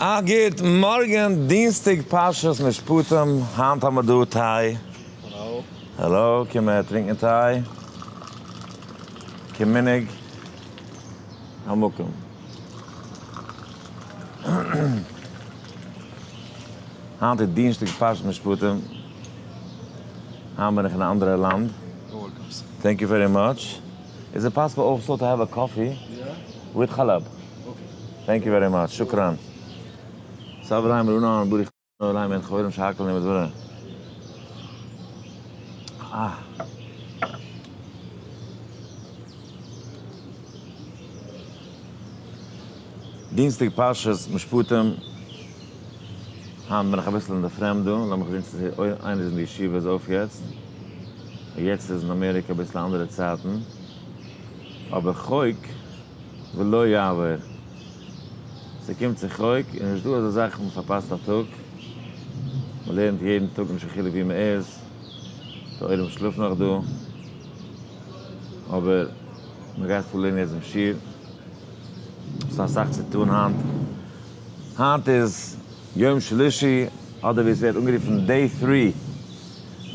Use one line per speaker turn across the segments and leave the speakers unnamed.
א גוט מארגן, דינסטאג פרשת משפטים, היינט האמער דא טיי.
האלאו.
האלאו, קום אהער טרינקען טיי. כמנהג המקום. היינט איז דינסטאג פרשת משפטים, היינט בין איך אין א אנדערע לאנד. Thank you very much. Is it possible also to have a coffee with חלב? Thank you very much. شكرا. סבליים רונן בורי אולי מען חברים שהכל נעמט ווארע. אה. דינסטאג פרשת משפטים, היינט בין איך אביסל אין די פרעמד דא, לאמיך זען צו איינער איז אין די ישיבה איז אויף יעצט, יעצט איז אין אמעריקע אביסל אנדערע צייטן, אבער חוק ולא יעבור. ס'קומט צו חוק און נישט דא אזא זאך מען פארפאסט א טאג, מען לערנט יעדן טאג נישט קיין חילוק ווי מען איז, די עולם שלאפט נאך דא, אבער מען גייט פארלערנען יעצט דעם שיעור, ס'איז אסאך צו טון היינט, היינט איז יום שלישי אדער ווי עס ווערט אנגערופן day three,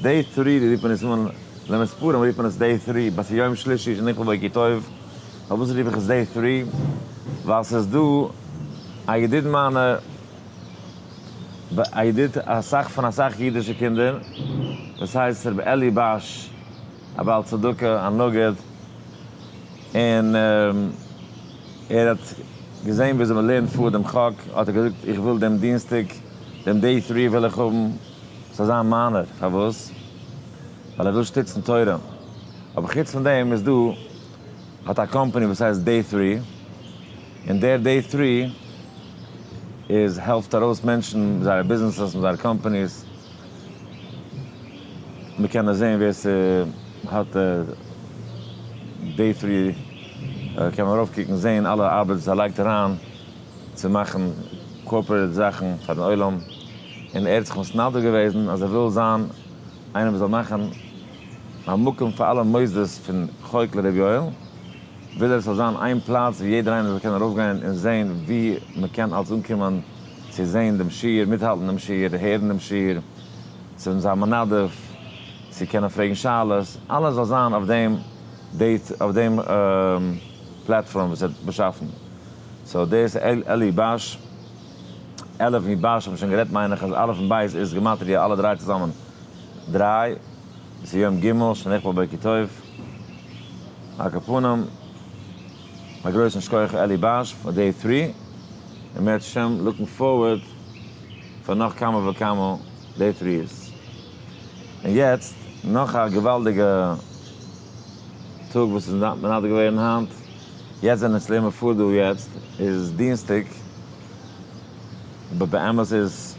day three רופט מען עס אן, למספרם רופט מען עס day three, but ס'איז יום שלישי שנכלל בו כי טוב. פארוואס רוף איך עס day three? ווייל ס'איז דא א ידיד מיינע, א ידיד אסאך פון אסאך אידישע קינדער, וואס הייסט ר' אלי באש, א בעל צדקה, א נגיד, און ער האט געזען וויאזוי מען לערנט פאר דעם חק, האט ער געזאגט איך וויל דעם דינסטאג, דעם day three וויל איך האבן, ס'זאל זיין מיינער, פארוואס? ווייל ער וויל שטיצן תורה. אבער חוץ פון דעם איז דא האט א קאמפאני וואס הייסט Day Three, און דער Day Three איז העלפט ארויס מענטשן מיט זייערע ביזנעסעס מיט זייערע companies, מען קען עס זען ווער ס'האט Day Three קען מען ארויפקוקן זען אלע ארבעט וואס ער לייגט אריין צו מאכן corporate זאכן פארן עולם, און ער האט זיך מתנדב געוועזן אז ער וויל זיין איינער וואס זאל מאכן א מקום פאר אלע מוסדות פון חוק לר' יואל, וויל ער עס זאל זיין איין פלאץ ווי יעדער איינער זאל קענען ארויפגיין און זען ווי מען קען אלס אנקומען צו זען דעם שיעור, מיטהאלטן דעם שיעור, הערן דעם שיעור, צו זיין מנדב, צו קענען פרעגן שאלות, אלעס זאל זיין אויף דעם date, אויף דעם platform וואס ער האט באשאפן. So דאס איז אלי באש, אלף מיט באש האבן שוין גערעדט מיין איך אז אלף און בית איז גמטריא אלע דריי צוזאמען דריי. עס איז יום ג' שנכפל בו כי טוב. על כל פנים, א גרויסן שכוח אלי באש פאר day three, און אם ירצה השם looking forward פאר נאך כמה וכמה day threes. און יעצט נאך א געוואלדיגע טאג וואס איז מנדב געווען היינט, יעצט ווען אונז לערנען פאר דא יעצט איז דינסטאג, אבער באמת איז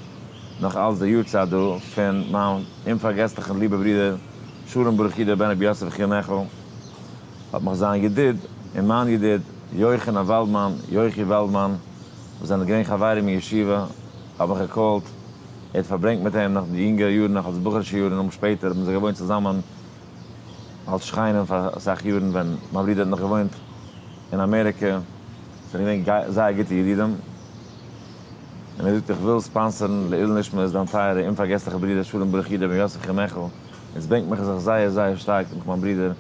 נאך אלץ די יארצייט דא פון מיין אומפארגעסליכן ליבער ברודער שלום ברוך יודא בן רבי יוסף יחיאל מעכל, האט מיך זיין ידיד און מיין ידיד יוחנן וואלדמאן, יוחי וואלדמאן, וואס זענען געווען חברים אין ישיבה, האט מיך געקאלט, ער האט פארברענגט מיט אים נאך די יונגע יארן, נאך אלס בחור'שע יארן און שפעטער האבן זיי געוואוינט צוזאמען אלס שכנים פאר אסאך יארן ווען מיין ברודער האט נאך געוואוינט אין אמעריקע. זענען געווען זייער גוטע ידידים, און ער זאגט איך וויל sponsor ן לעילוי נשמת דיין טייערע אומפארגעסליכע ברודער שלום ברוך יודא בן יוסף חמעכל, עס בענקט מיך זיך זייער זייער שטארק נאך מיין ברודער,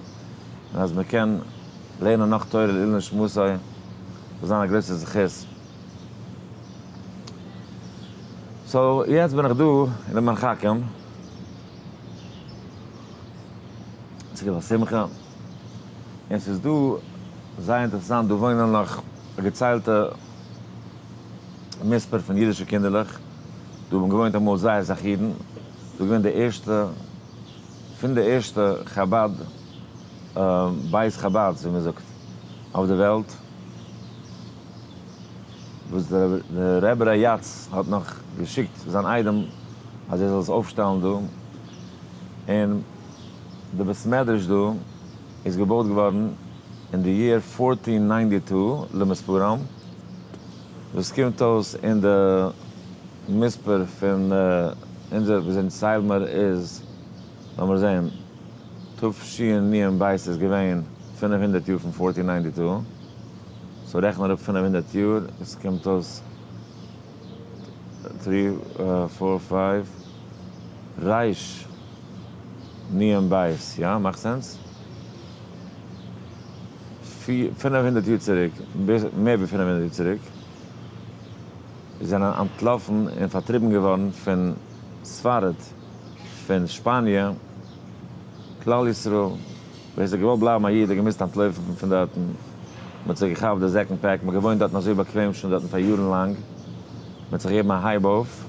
און אז מען קען לערנען נאך תורה לעילוי נשמתו זאל זיין א גרויסע זכות. So יעצט בין איך דא אין די מרחקים, צוליב א שמחה. און ס'איז דא זייער אינטערעסאנט, דא וואוינען נאך א געציילטע מספר פון אידישע קינדערלעך, דא האבן געוואוינט אמאל זייער אסאך אידן, דא איז געווען די ערשטע, פון די ערשטע חבד, בית חבד'ס ווי מ'זאגט, אויף די וועלט, וואס דער רבי ריי"צ האט נאך געשיקט זיין איידעם אז ער זאל עס אויפשטעלן דא, און. די בית מדרש דא איז געבויט געווארן אין די year fourteen ninety two למספרם, וואס קומט אויס אין די מספר פון אונזער וואס אונז ציילן מיר איז, לאמיר זעהן, תשנ"ב איז געווען 500 יאר פון fourteen ninety two, so רעכן אראפ 500 יאר, עס קומט אויס. three four five ריש נון בית, יא? מאכט sense? 500 יאר צוריק, מער ווי 500 יאר צוריק, זענען אנטלאפן און פארטריבן געווארן פון ספרד, פון שפאניע, כלל ישראל, ווער ס'האט געוואלט בלייבן א איד האט געמוזט אנטלויפן פון דארטן, מ'האט זיך געכאפט די זעק און פעק, מ'האט געוואוינט דארטן אזוי באקוועם שוין דארטן פאר יארן לאנג, מ'האט זיך געגעבן א הייב אויף,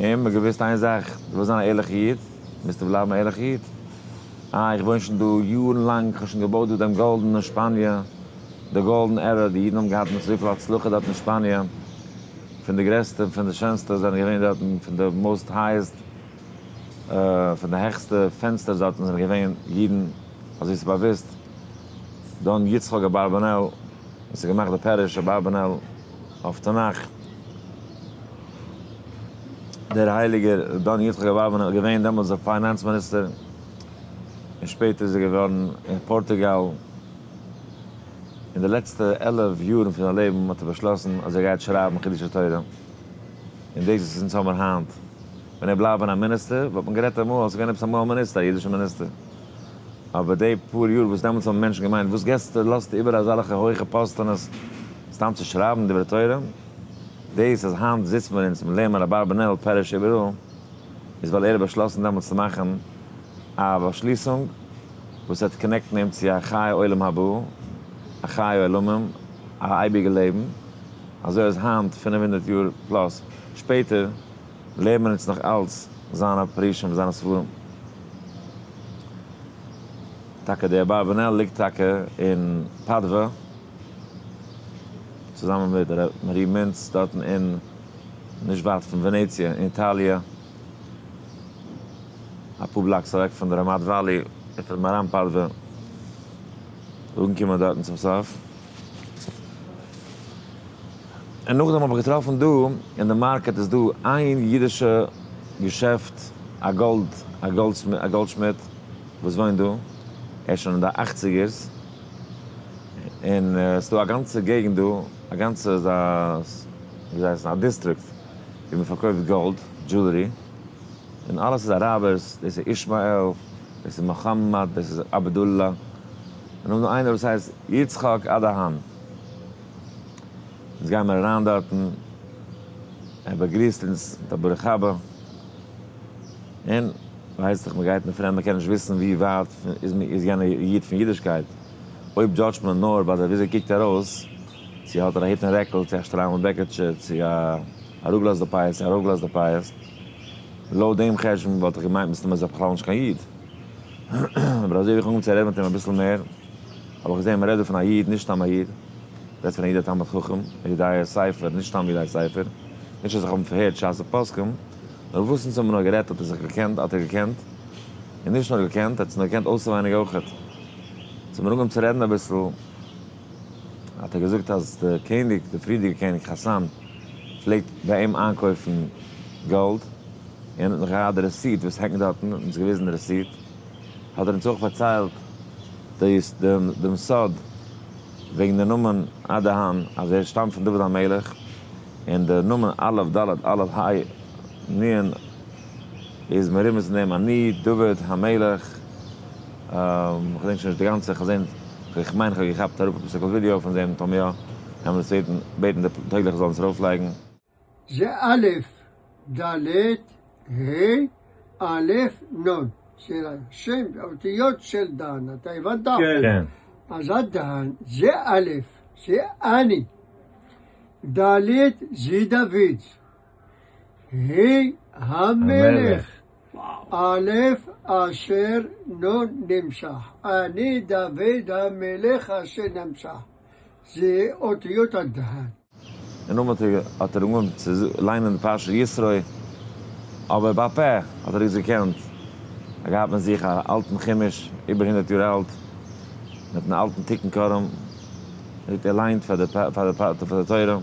און מ'האט געוואוסט איין זאך, דו ווילסט זיין א ערליכע איד, מוזטו בלייבן א ערליכע איד. אה, איך וואוין שוין דא יארן לאנג, כ'האב שוין געבויט דא דעם golden אין שפאניע, די golden era, די אידן האבן געהאט אזויפיל הצלחה דארט אין שפאניע, פון די גרעסטע און פון די שענסטע זענען געווען דארטן, פון די most highest, פון די העכסטע פענסטערס דארטן זענען געווען אידן, אזוי ס'איז באוואוסט, דון יצחק אברבנאל, וואס האט געמאכט די פירוש אברבנאל אויף תנך, דער הייליגער דון יצחק אברבנאל איז געווען דעמאלטס דער finance minister, און שפעטער איז ער געווארן אין פארטוגאל. אין די לעצטע 11 יארן פון זיין לעבן האט ער באשלאסן אז ער גייט שרייבן חידושי תורה, און דאס וואס אונז האמיר היינט. ווען ער בלייבט ווען א מיניסטער, וואלט מען גערעדט אמאל אז ס'איז געווען עפעס אמאל א מיניסטער, א אידישער מיניסטער. אבער די פאר יאר וואס דעמאלטס האבן מענטשן געמיינט, וואס געסטו, לאזטו איבער אזעלכע הויכע פאסטענעס סתם צו שרייבן דברי תורה? דאס אז היינט זיצט מען אונז און לערנט מען אברבנאל פירוש איבעראל, איז ווייל ער האט באשלאסן דעמאלטס צו מאכן א באשליסונג וואס וועט connect ן אים צו א חיי עולם הבא, א חיי עולמים, א אייביגע לעבן, אזוי אז היינט 500 יאר plus שפעטער לערנט מען אונז נאך אלץ זיינע פירושים און זיינע ספרים. טאקע דער אברבנאל ליגט טאקע אין פאדווא, צוזאמען מיט ר' מהר"י מינץ דארטן אין נישט ווייט פון ווענעציע אין איטאליע, אפאר blocks אוועק פון די רמת valley, פון מהר"ם פאדווא, אנגעקומען דארטן צום סוף. און נאכדעם האב איך געטראפן דא אין די market איז דא איין אידישע געשעפט, א gold, א goldschmied וואס וואוינט דא, ער איז שוין אין די אכציגערס, און עס איז דא א גאנצע געגנט דא, א גאנצע ווי הייסט א district ווי מען פארקויפט gold, jewelry, און אלעס איז אראבערס, דאס איז אישמעאל, דאס איז מוחמד, דאס איז אבדולא, און נאכדעם איינער וואס הייסט יצחק אדהאן. אונז גיימער אריין דארטן, ער באגריסט אונז מיט א ברוך הבא, און ווייסט דאך מ'גייט אין פרעמד מ'קען נישט וויסן ווי ווייט איז יענער איד פון אידישקייט, אויב judge ט מען נאר ביי די וויאזוי קוקט ער אויס, צו האט ער א היט און רעקל, צו א שטריימל בעקעטשע, צו א אראפגעלאזטע פאות, צו ארויפגעלאזטע פאות, לויט דעם חשבון וואלט איך געמיינט מסתמא איז ער בכלל נישט קיין איד. אבער אזוי ווי איך האב אנגעהויבן צו רעדן מיט אים אביסל מער, האב איך געזען מ'רעדט דא פון א איד, נישט סתם א איד, מ'רעדט פון א איד א תלמיד חכם, א יודע ספר, נישט סתם יודע ספר, נישט אז איך האב אים פארהערט שס ופוסקים, נאר וואס אונז האבן נאר גערעדט האט ער זיך געקענט, האט ער געקענט, און נישט נאר געקענט, ער האט עס נאר געקענט אויסעווייניג אויכעט. אונז האבן אנגעהויבן צו רעדן אביסל, האט ער געזאגט אז די קעניג, די פריערדיגע קעניג חסאן, פלעגט ביי אים איינקויפן גאלד, און האט נאך געהאט די receipt וואס הענגט דארטן, אונז געוויזן די receipt, האט ער אונז אויך פארציילט דעם סוד וועגן די נאמען אדהאן, אז ער שטאמט פון דוד המלך, און די נאמען א' ד' א' ה' נ' איז מרומז אין דעם אני דוד המלך, כ'דענק שוין נישט די גאנצע, כ'זען, כ'מיין כ'האב געכאפט אראפ א שטיקל ווידיאו פון דעם, טאמער יא, קען מען עס בעטן, בעטן די טויגליכע זאלן עס ארויפלייגן.
זה א' ד' ה' א' נ', זה השם, האותיות של דן, אתה הבנת?
כן.
אז הדן זה א', זה אני, ד' זה דוד, ה' המלך, א' אשר נ' נמשח, אני דוד המלך אשר נמשח, זה אותיות הדן.
און נאכדעם האט ער אנגעהויבן צו ליינען די פרשת יתרו, אבער בעל פה האט ער עס געקענט, ער האט געהאט מיט זיך א אלטן חומש איבער 100 יאר אלט, מיט אן אלטן תיקון קרם, ער האט געליינט פאר די תורה,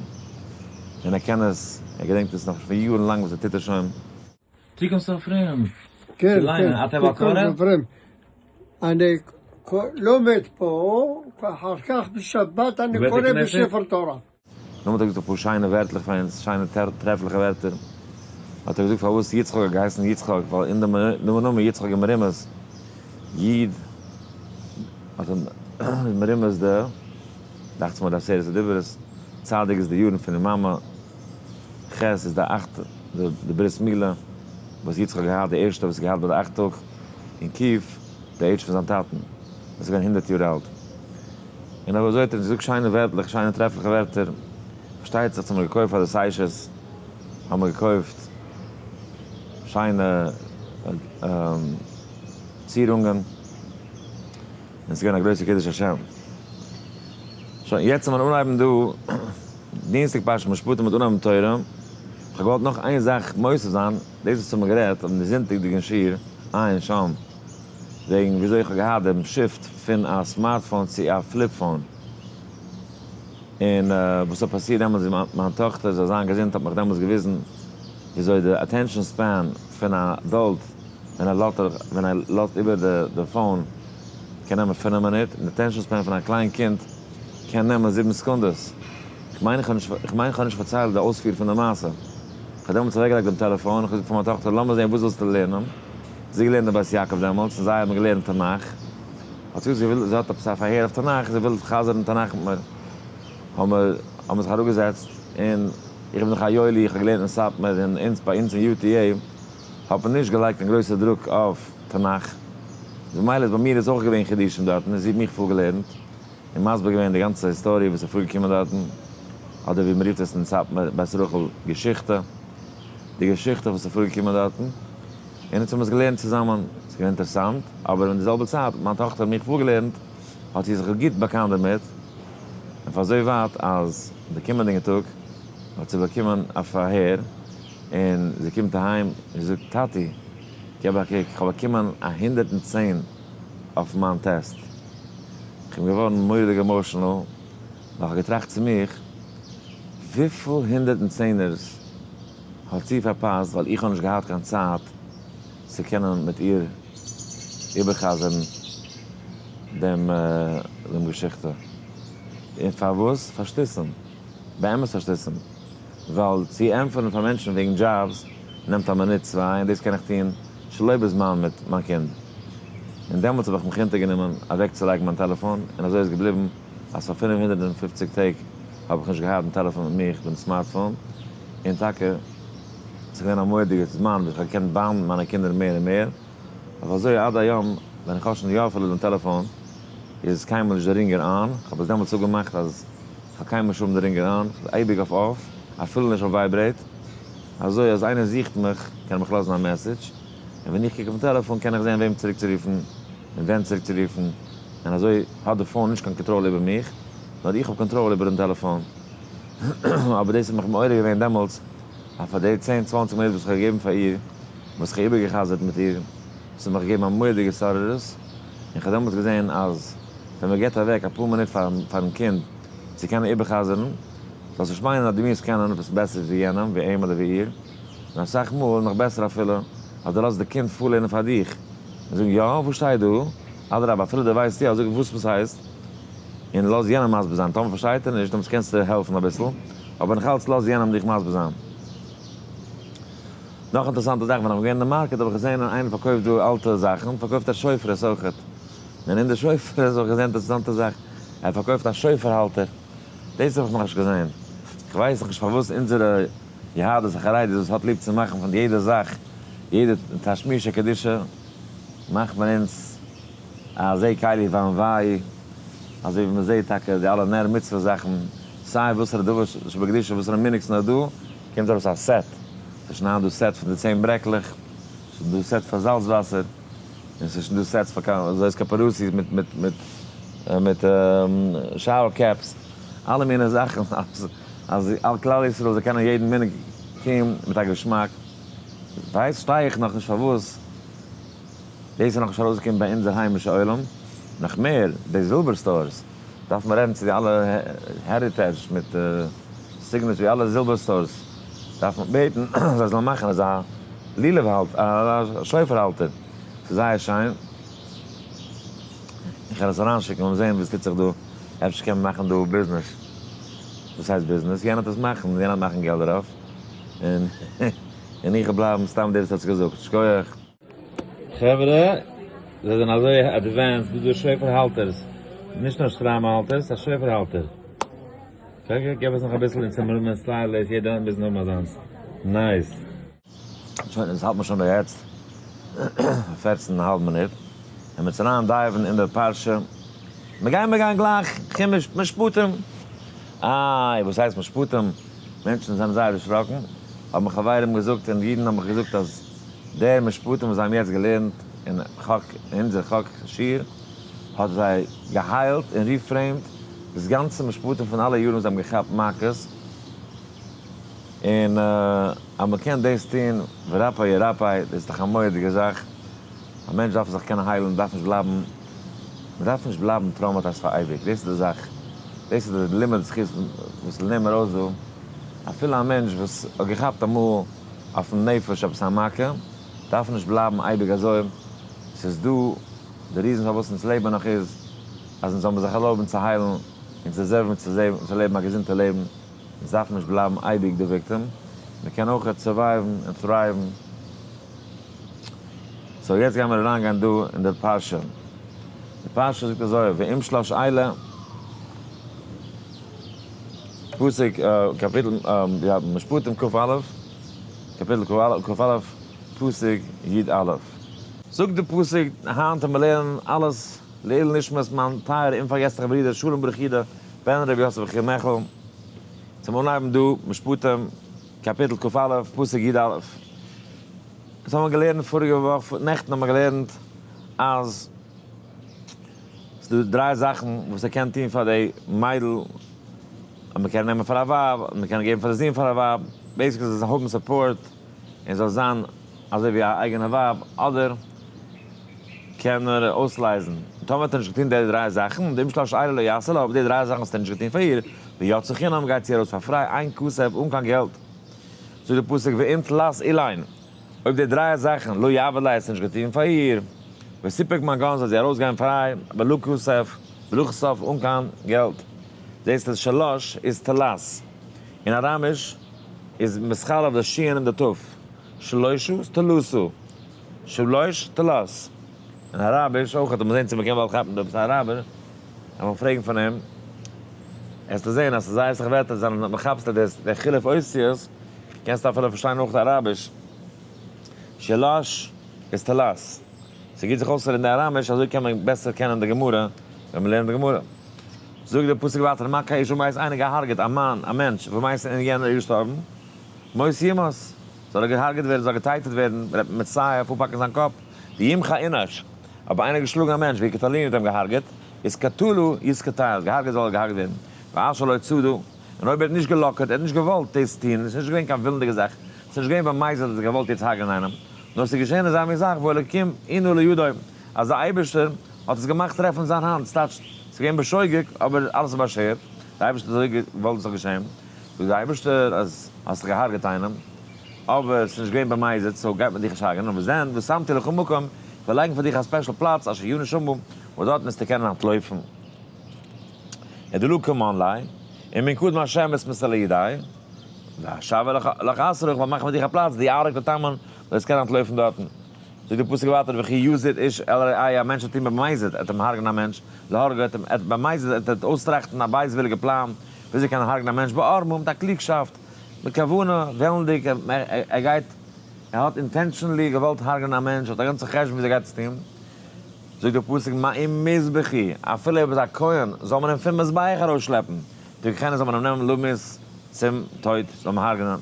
און ער קען עס, ער געדענקט עס נאך פון יארן לאנג וואס ער טוט עס שוין. תיקון סופרים,
כן, כן, תיקון סופרים. אני לומד פה, אחר כך בשבת אני קורא בספר תורה.
נאכדעם האט ער געזאגט אפאר שיינע ווערטלעך פאר אונז, שיינע טרעפליכע ווערטער. האט ער געזאגט פארוואס יצחק האט געהייסן יצחק, ווייל אין דעם נאמען יצחק איז מרומז יוד, האט איז מרומז די, דאכט זיך מיר די עשרת הדיברות, צדיק איז די יארן פון די מאמע, ח' איז די אכט, די ברית מילה וואס יצחק האט געהאט, די ערשטע וואס ער האט געהאט ביי די אכט טאג, און ק' די עידזש פון זיין טאטן, וואס איז געווען 100 יאר אלט. און אויב אזוי האט ער געזאגט שיינע ווערטלעך, שיינע טרעפליכע ווערטער. פארשטייט זיך, האבן מיר געקויפט פאר די סיישעס, האבן מיר געקויפט שיינע צירונגען, און עס איז געווען א גרויסע קידוש השם. שוין, יעצט וועט מען אנהייבן דא, דינסטאג פרשת משפטים מיט אנהייבן תורה. איך האב געוואלט נאך איין זאך מוסיף זיין, דאס וואס האבן מיר גערעדט אויף די זונטאג'דיגן שיעור, עיין שם, וועגן וויאזוי איך האב געהאט דעם shift פון א smartphone צו א flip phone. און וואס האט פאסירט דעמאלטס, ווי מיין טאכטער זאל זיין געזונט האט מיך דעמאלטס געוויזן וויאזוי די attention span פון א adult ווען ער לאזט איבער די phone קען נעמען 5 מינוט, און די attention span פון א קליין קינד קען נעמען 7 סעקונדעס. איך מיין איך האב נישט פארציילט די אויספיר פון די מעשה. איך האב דעמאלטס אוועקגעלייגט דעם טעלעפאן, איך האב געזאגט פאר מיין טאכטער, לאמיר זען וואס ווילסטו לערנען. זי האט געלערנט אין בית יעקב דעמאלטס, און זיי האבן געלערנט תנך. האט זי געזאגט, זי וויל, זי האט עפעס א פארהער אויף תנך, זי וויל חזר'ן תנך מיט מיר. האבן מיר זיך אראפגעזעצט, און איך בין דאך א יואלי, איך האב געלערנט אין סאטמאר, און ביי אונז אין UTA האט מען נישט געלייגט קיין גרויסע דרוק אויף תנך. ממילא איז ביי מיר איז אויך געווען חידושים דארטן, און זי האט מיך פארגעלערנט און מסביר געווען די גאנצע היסטאריע וואס איז פארגעקומען דארטן, אדער ווי מ'רופט עס אין סאטמאר בית רחל געשיכטע, די געשיכטע וואס איז פארגעקומען דארטן, און אונז האבן עס געלערנט צוזאמען, עס איז געווען אינטערעסאנט, אבער אין די זעלבע צייט האט מיין טאכטער מיך פארגעלערנט, האט זי זיך גוט באקאנט דערמיט, און פאר אזוי ווייט אז די קומענדיגע טאג האט זי באקומען א פארהער, און זי קומט אהיים און זי זאגט, טאטי, געב א קוק, איך האב באקומען א 110 אויף מיין test. איך בין געווארן מורא'דיג emotional, ווייל איך האב געטראכט צו מיך, וויפיל 110ערס האט זי פארפאסט ווייל איך האב נישט געהאט קיין צייט צו קענען מיט איר איבערחזר'ן דעם געשיכטע. און פארוואס? פאר שטותים. באמת פאר שטותים. ווייל צו ענטפערן פאר מענטשן וועגן jobs נעמט א מינוט צוויי, און דאס קען איך טון שלא בזמן מיט מיין קינד. און דעמאלטס האב איך מיך אונטערגענומען אוועקצולייגן מיין טעלעפאן, און אזוי איז געבליבן אז פאר 550 טעג האב איך נישט געהאט דעם טעלעפאן מיט מיך, דעם smartphone. און טאקע, עס איז געווען א מורא'דיגע זמן וואס איך האב געקענט bond ן מיינע קינדער מער און מער. אבער אזוי עד היום, ווען איך האב שוין יא אפילו דעם טעלעפאן, איז קיינמאל נישט די ringer on. איך האב עס דעמאלטס אפגעמאכט אז איך האב קיינמאל נישט האבן די ringer on, איך בין אייביג אויף off, אפילו נישט אויף vibrate. אזוי אז איינער זוכט מיך, קען ער מיך לאזן א message, און ווען איך קוק אויפן טעלעפאן קען איך זען וועם צוריקצורופן און ווען צוריקצורופן, און אזוי האט די phone נישט קיין קאנטראל איבער מיך, נאר איך האב קאנטראל איבער דעם טעלעפאן. אבער דאס האט מיך מעורר געווען דעמאלטס, אז פאר די 10, 20 מינוט וואס איך האב געגעבן פאר איר, וואס איך האב איבערגעחזרט מיט איר, דאס האט מיך געגעבן א מורא'דיגע התעוררות, און איך האב דעמאלטס געזען אז ווען מען גיבט אוועק אפאר מינוט פארן קינד צו קענען איבערחזר'ן, זאלסט נישט מיינען אז דו מוזט קענען עפעס בעסער ווי יענעם, ווי אים אדער ווי איר, און אסאך מאל, נאך בעסער אפילו, אז דו לאזט די קינד פארלערנען פאר דיך, און זאגן, יא, וואס שטייט דא? אדרבה, אפילו דו ווייסט יא, זאג וואס עס הייסט, און לאז יענעם מסביר זיין. טאמער פארשטייט ער נישט, דעמאלטס קענסטו העלפן אביסל, אבער נאך אלץ לאז יענעם דיך מסביר זיין. נאך אינטערעסאנטע זאך, ווען איך בין געווען אין די market האב איך געזען איינער פארקויפט דא אלטע זאכן, פארקויפט ער שופרות אויכעט. און אין די שופרות האב איך געזען אינטערעסאנטע זאך, ער פארקויפט א שופר האלטער. דאס האב איך נאכנישט געזען. איך ווייס נאכנישט פארוואס אונזערע יהדות החרדית וואס האט ליב צו מאכן פון יעדע זאך, יעדע תשמישא קדישא, מאכט מען אונז א זה קלי ואנוהו, אזוי ווי מען זעט טאקע די אלע נר מצוה זאכן, סיי וואסערע דבר שבקדושה, וואסערע מנהג ס'נאר דא, קומט ארויס א set. ס'איז שוין היינט דא set פון די 10 ברעקלעך, ס'איז דא set פאר זאלץ וואסער, און ס'איז שוין דא sets פאר אזוי כפרוסי מיט shower caps, אלע מיני זאכן, אז על כלל ישראל זאל קענען יעדן מנהג טון מיט א געשמאק. ווייס שטיי איך נאכנישט פארוואס דאס איז נאכנישט ארויסגעקומען ביי אונזער היימישע עולם. נאך מער, די זילבער stores, דארף מען רעדן צו די אלע Heritage מיט Signature, אלע זילבער stores, דארף מען בעטן זיי זאלן מאכן אזא לולב האלט, א שופר האלטער. ס'איז זייער שיין. איך וועל עס אריינשיקן, לאמיר זען וואס טוט זיך דא. אפשר קען מען מאכן דא ביזנעס. וואס הייסט ביזנעס? יענער האט עס מאכן, יענער האט מאכן געלט דערויף, און און איך בלייבן סתם דער וואס האט עס געזאגט. שכוח. חברה, זיי זענען אזוי advanced, דא דא שופר האלטערס, נישט נאר שטריימל האלטערס, א שופר האלטער. okay, געב עס נאך אביסל און צום רומען style דאס יעדער מוז האבן אזאנס. Nice. שוין, עס האלט מען שוין דא יעצט 14 און א האלב מינוט, און מיר צו אריין dive ן אין די פרשה. מיר גייען מיר גייען גלייך חומש משפטים. איי, וואס הייסט משפטים? מענטשן זענען זייער דערשראקן, האבן חברים געזאגט און אידן האבן מיך געזאגט אז דער משפטים וואס זיי האבן יעצט געלערנט אין חק, אין אונזער חק שיעור, האט זיי געהיילט און reframe ט דאס גאנצע משפטים פון אלע יארן וואס זיי האבן געכאפט מכות, און אז מען קען דאס טון ורפא ירפא, דאס איז דאך א מורא'דיגע זאך, א מענטש דארף זיך קענען היילן, דארף נישט בלייבן, מען דארף נישט בלייבן traumatized פאר אייביג, דאס איז די זאך, דאס איז די לימוד זכות וואס לערנען מיר אויס דא, אפילו א מענטש וואס האט געכאפט אמאל אויפן נפש עפעס א מכה, דארף נישט בלייבן אייביג אזוי, ס'איז דא, די reason פארוואס אונז לעבן נאך איז, אז אונז זאל מען זיך ערלויבן צו היילן, אונז deserve ן צו לעבן א געזונטע לעבן. עס דארף נישט בלייבן אייביג די victim, מען קען אויך survive ן און thrive ן. So יעצט גיימיר אריינגיין דא אין די פרשה. די פרשה זאגט אזוי, ואם שלש אלה, פסוק קאפיטל, יא, משפטים כ"א, קאפיטל כ"א, פסוק י"א. זאגט די פסוק, היינט ווען מיר לערנען אלעס לעילוי נשמת מיין טייערע אומפארגעסליכע ברודער שלום ברוך יודא בן ר' יוסף יחיאל מעכל, צום אנהייבן דא, משפטים, קאפיטל כ"א, פסוק י"א. דאס האבן מיר געלערנט פאריגע וואך, נעכטן האבן מיר געלערנט אז ס'איז דא דריי זאכן וואס ער קען טון פאר די מיידל, אז מ'קען נעמען פאר א ווייב, אז מ'קען געבן פאר די זון פאר א ווייב, basically זאל זי האבן support און זאל זיין אזוי ווי א אייגענע ווייב, אדער קען ער אויסלייזן. טאמער האט ער נישט געטון די דריי זאכן, ואם שלש אלה לא יעשה לה, אויב די דריי זאכן האסטו נישט געטון פאר איר, ויצאה חינם גייט זי ארויס פאר פריי, אין כסף, אן קיין געלט. זאגט די פסוק ואם תלת אלין, אויב די דריי זאכן לא יעבד לה האסטו נישט געטון פאר איר, ותפק מגן זאל זי ארויסגיין פריי, בלא כסף, בלא כסף, אן קיין געלט. זעסט אז שלש איז תלת. אין אראמיש איז מתחלף די שין און די ת'. שלשה תלתא. שלוש תלת. אין אראביש אויך האט מען זעהן צו מ'קען באלד כאפן דא עפעס א אראבער, אז מ'זאל פרעגן פון אים, וועסטו זעהן אז ס'איז זייער אסאך ווערטער זענען מ'כאפסט דאס דער חילוף אותיות, קענסטו אפילו פארשטיין אויך אראביש. שלש איז תלת. ס'גוט זיך אויסצולערנען די אראמיש אזוי קען מען בעסער קענען די גמרא ווען מ'לערנט די גמרא. זאגט דער פסוק ווייטער מכה איש ומת איינער געהארגעט א מאן א מענטש ומת און יענער איז געשטארבן מות יומת. זאל ער געהארגעט ווערן, זאל געטייטעט ווערן, ר' מצאי אפפאקן זיין קאפ, וימכה אנוש, אויב איינער האט געשלאגן א מענטש וקטלוהו האט אים געהארגעט, איז קטלא יתקטל, געהארגעט זאל ער געהארגעט ווערן, ואשר לא צדה, און אויב ער האט נישט געלאקערט, ער האט נישט געוואלט דאס טון, עס איז נישט געווען קיין ווילנדיגע זאך, עס איז נישט געווען במזיד אז ער האט געוואלט יעצט הרג'ענען איינעם, נאר עס איז געשען אזא מין זאך והאלקים אנה לידו, אז דער אייבערשטער האט עס געמאכט טרעפן זיין האנט, ס'טייטש, עס איז געווען בשוגג, אבער אלעס איז באשערט, דער אייבערשטער האט אזוי געוואלט עס זאל געשען. זאגט דער אייבערשטער אז האסט דאך געהארגעט איינעם, אבער עס איז נישט געווען במזיד, so גייט מען דיך נישט הרג'נען, וואס דען, ושמתי לך מקום, איך וועל לייגן פאר דיך א special פלאץ, אשר ינוס שמה, וואס דארטן וועסטו קענען אנטלויפן. ודלא קמן ליה, ומן קדם השם אתמסר לידיה, ואשוה לך אתרא, איך וועל מאכן פאר דיך א פלאץ, דאי ערק לתמן, וועסט קענען אנטלויפן דארטן. זאגט דער פסוק ווייטער וכי יזיד איש אל רעהו א מענטש וועט טון במזיד, ער וועט אים הרג'נען א מענטש, להרגו ער וועט במזיד ער וועט אויסטראכטן א בייזוויליגע פלאן וויאזוי קען ער הרג'נען א מענטש בערמה מיט א קלוגשאפט, מיט כוונה, וועלנדיג, ער גייט, ער האט intentionally געוואלט הרג'נען א מענטש, האט א גאנצע חשבון וויאזוי ער גייט עס טון. זאגט דער פסוק מעם מזבחי, אפילו אויב איז א כהן, זאל מען אים פון מזבח ארויסשלעפן, תקחנו זאל מען אים נעמען למות צום טויט, זאל מען הרג'נען.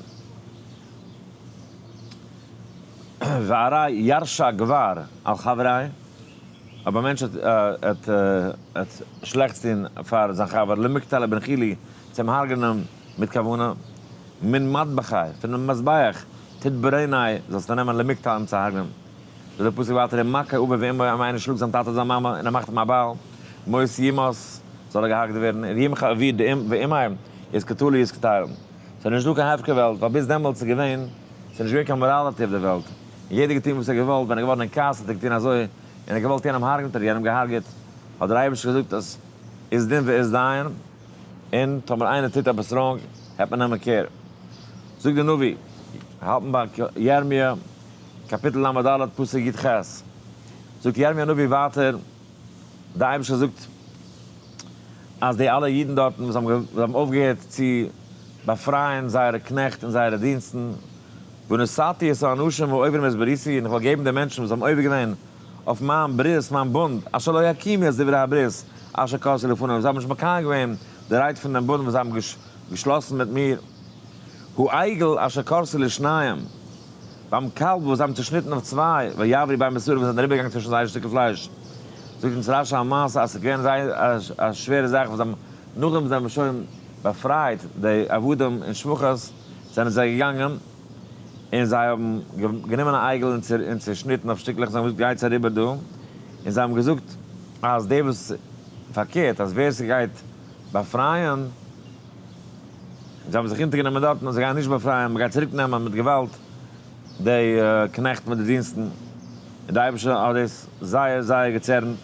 והרי ירשע גבר על חברו, אויב א מענטש האט שלעכטס טון פאר זיין חבר למקטליה בנחילי, צו אים הרג'נען מיט כוונה, מן מטבחי, פונעם מזבח, תדברני, זאלסטו נעמען למקטל אים צו הרג'נען. זאגט דער פסוק ווייטער ומכה אביו ואמו, אויב איינער שלאגט זיין טאטע אדער זיין מאמע און ער מאכט אים א בעל, מות יומת, זאל ער געהארגעט ווערן, און ימחה אביו ואמו, איז קטלא יתקטל. ס'איז נישט דא קיין הפקר וועלט, ווייל ביז דעמאלטס איז געווען, ס'איז נישט געווען קיין morality אויף דער וועלט, און יעדער געטון וואס ער האט געוואלט, ווען ער איז געווארן אין כעס האט ער געטון אזוי, און ער האט געוואלט יענעם הרג'ן האט ער יענעם געהארגעט, האט דער אייבערשטער געזאגט אז אית דין ואית דיין. און טאמער איינער טוט עפעס wrong העט מען נעמען care. זאגט דער נביא, האלטן ביי ירמיה קאפיטל ל"ד פסוק י"ח, זאגט ירמיה הנביא ווייטער, דער אייבערשטער זאגט אז די אלע אידן דארטן וואס האבן אויפגעהערט צו באפרייען זייערע קנעכט און זייערע דינסטן, ונתתי את האנשים העוברים את בריתי, און איך וועל געבן די מענטשן וואס האבן עובר געווען אויף מיין ברית, מיין בונד, אשר לא הקימו את דברי הברית אשר כרתי לפניהם, זיי האבן נישט מקיים געווען די רייד פון דעם בונד וואס זיי האבן געשלאסן מיט מיר. העגל אשר כרתי לשניים, ביים קאלב וואס זיי האבן צעשניטן אויף צוויי, ויעברו בין בשרו וואס זענען אריבערגעגאנגען צווישן זייערע שטיקל פלייש. זאגט אונז רשי א מעשה אז ס'איז געווען זייער א שווערע זאך וואס זיי האבן נאכדעם וואס זיי האבן שוין באפרייט די עבדים און שפחות זענען זיי געגאנגען און זיי האבן גענומען א עגל און צעשניטן אויף שטיקלעך, זיי האבן געזאגט גייטס אריבער דא, און זיי האבן געזאגט אז דער וואס פארקערט אז ווער ס'גייט באפרייען, זיי האבן זיך אונטערגענומען דארטן אז זיי גייען נישט באפרייען, מ'גייט צוריק נעמען מיט געוואלד די קנעכט מיט די דינסטן, און די אייבערשטער האט דאס זייער זייער געצערנט.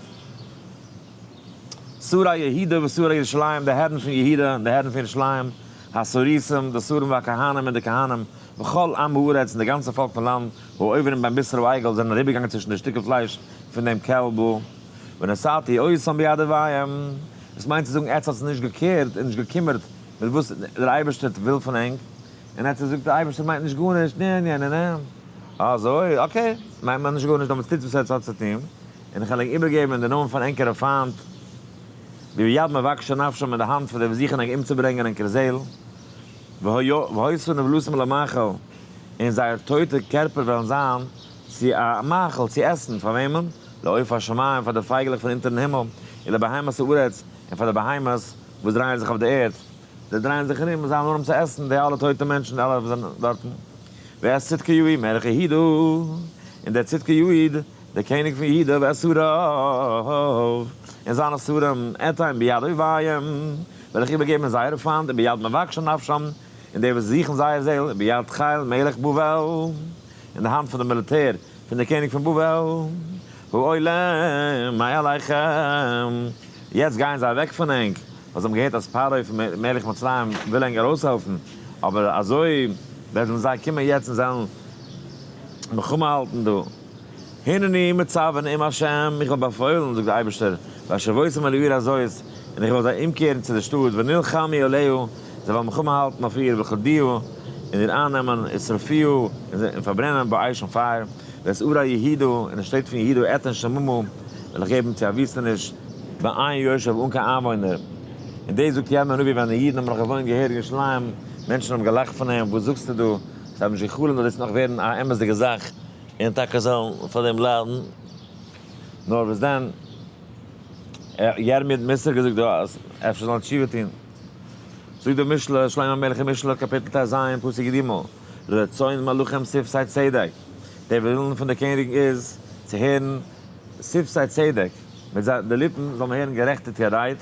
שרי יהודה ושרי ירושלים, די הערן פון יהודה און די הערן פון ירושלים, הסריסים, די שרים והכהנים און די כהנים, וכל עם הארץ און די גאנצע פאלק פון לאנד, העוברים בין בשר העגל, זענען אריבערגעגאנגען צווישן די שטיקל פלייש פון דעם קעלבל. ונתתי אותם ביד אויביהם, דאס מיינט צו זאגן עטץ האטס נישט געקערט און נישט געקימערט מיט וואס דער אייבערשטער וויל פון ענק, און עטץ זאגט דער אייבערשטער מיינט נישט גארנישט, נע נע נע נע, אזוי? okay, מיינט מען נישט גארנישט, דעמאלטס טוטס וואס עטץ האטס צו טון, און איך וועל ענק איבערגעבן אין די נאמען פון ענקערע פיינט, ביד מבקשי נפשם אין די האנט פון די וואס זוכן ענק אומצוברענגען ענקער זעהל, והיתה נבלתם למאכל, און זייער טויטע קערפער וועלן זיין צו א מאכל צו עסן, פאר וועמען? לעוף השמים, פאר די פייגעלעך פון אונטערן הימל, ולבהמת הארץ, און פאר די בהמות וואס דרייען זיך אויף די ערד, זיי דרייען זיך ארום און זיי האבן ארום צו עסן די אלע טויטע מענטשן, די אלע וואס זענען דארטן. ואת צדקיהו מלך יהודה, און דער צדקיהו, דער קעניג פון יהודה, ואת שריו, און זיינע שרים, אתן ביד אויביהם, וועל איך איבערגעבן אין זייערע פיינט, וביד מבקשי נפשם, און די וואס זוכן זייער זעל, וביד חיל מלך בבל, אין די האנט פון די מיליטער פון דער קעניג פון בבל, העולה מעליכם, יעצט גייען זיי אוועק פון ענק, ווייל זיי האבן געהערט אז פרעה פון מלך מצרים וויל ענק ארויסהעלפן, אבער אזוי וועלן זיי קומען יעצט און זיי וועלן מלחמה האלטן דא. הנני מצוה נאום השם, איך האב באפוילן, זאגט דער אייבערשטער, והשבותם אל העיר הזאת, און איך וועל זיי אומקערן צו דער שטאט, ונלחמו עליה, זיי וועלן מלחמה האלטן אויף איר, ולכדוה, און איר אייננעמען, ושרפוה, און פארברענען באש אין פייער, ואת ערי יהודה, און די שטעט פון יהודה אתן שממה, וועל איך געבן צו א וויסטעניש, ואין יושב, אן קיין איינוואוינער. און דאס זאגט ירמי' הנביא ווען די אידן האבן נאך געוואוינט געהעריג אין ירושלים, מענטשן האבן געלאכט פון אים, וואס זאגסטו דא, זיי האבן נישט גע'חלומ'ט אז דאס וועט נאך ווערן א אמת'דיגע זאך, און טאקע זאלן פאר דעם ליידן, נאר וואס דען, ירמי' האט מוסר געזאגט דא אז אפשר זאלן תשובה טון. זאגט דער משלי, שלמה המלך אין משלי קאפיטל טז פסוק יג, רצון מלכים שפתי צדק, דער ווילן פון די קעניגן איז צו הערן שפתי צדק, מיט זיי די ליפן זאל מען הערן גערעכטיגקייט רייד,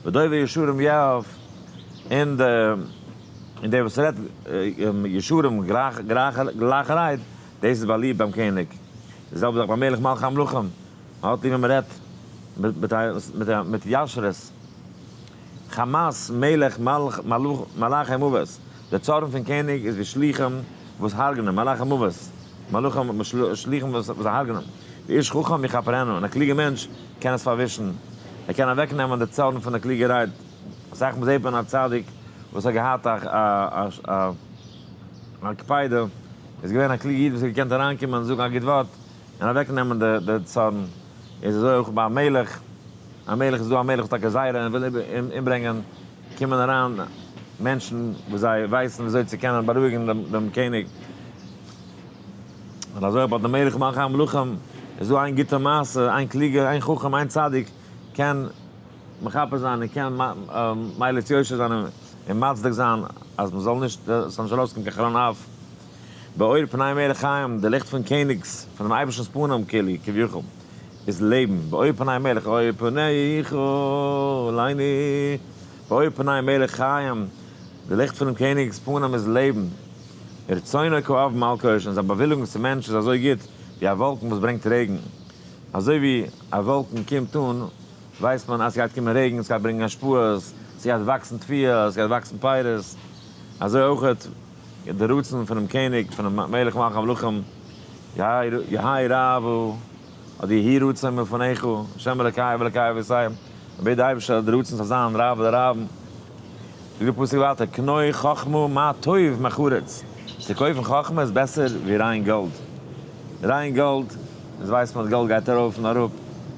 ודובר ישרים יאהב, און די און דער וואס רעדט ישרים גלייכע רייד, דאס איז באליבט ביים קעניג. די זעלבע זאך ביי מלך מלכי המלכים, מען האט ליב ווען מען רעדט מיט ישרות. חמת מלך מלאכי מוות, דער צארן פון קעניג איז ווי שליחים וואס הרג'נען, מלאכי מוות, מלאכים שליחים וואס הרג'נען. ואיש חכם יכפרנו, און א קלוגער מענטש קען עס פארווישן, ער קען אוועקנעמען די צארן פון די קלוגע רייד. אסאך מאל זעט מען א צדיק וואס האט געהאט א קפידה, איז געווען א קלוגע איד וואס האט געקענט אריינקומען און זאגן א גוט ווארט און אוועקנעמען די צארן, איז אזוי אויך ביי א מלך, א מלך איז דא א מלך וואס האט א גזירה און וויל אומברענגען, קומען אריין מענטשן וואס זיי ווייסן ווי אזוי צו קענען בארואיגן דעם קעניג, און אזוי אויך ביי די מלך מלכי המלכים איז דא איין גוטע מעשה, איין קלוגער, איין חכם, איין צדיק קען מכפר זיין און קען מליץ יושר זיין און מצדיק זיין אז מען זאל נישט, עס זאל נישט ארויסקומען קיין חרון אף. באור פני מלך חיים, די ליכט פון קעניגס, פונעם אייבערשטנ'ס פנים כאילו, כביכול, איז לעבן. באור פני מלך, אור פניך עלינו. באור פני מלך חיים, די ליכט פונעם קעניג'ס פנים איז לעבן. רצונו כאב מלכות, און זיין באוויליגונג צום מענטש איז אזוי גוט ווי א וואלקן וואס ברענגט רעגן. אזוי ווי א וואלקן קומט אן, ווייסט מען אז ס'גייט קומען רעגן, ס'גייט ברענגען השפעות, ס'גייט וואקסן תבואה, ס'גייט וואקסן פירות, אזוי אויכעט די רצון פונעם קעניג, פונעם מלך מלכי המלכים, יהא רעוא, אדער יהי רצון מלפניך, ה' אלקי ואלקי אבותי, מ'בעט די אייבערשטער אז די רצון זאל זיין רעוא דרעוין. זאגט די פסוק ווייטער, קנה חכמה מה טוב מחריץ, צו קויפן חכמה איז בעסער ווי ריין גאלד. ריין גאלד, דאס ווייסט מען אז גאלד גייט ארויף און אראפ, און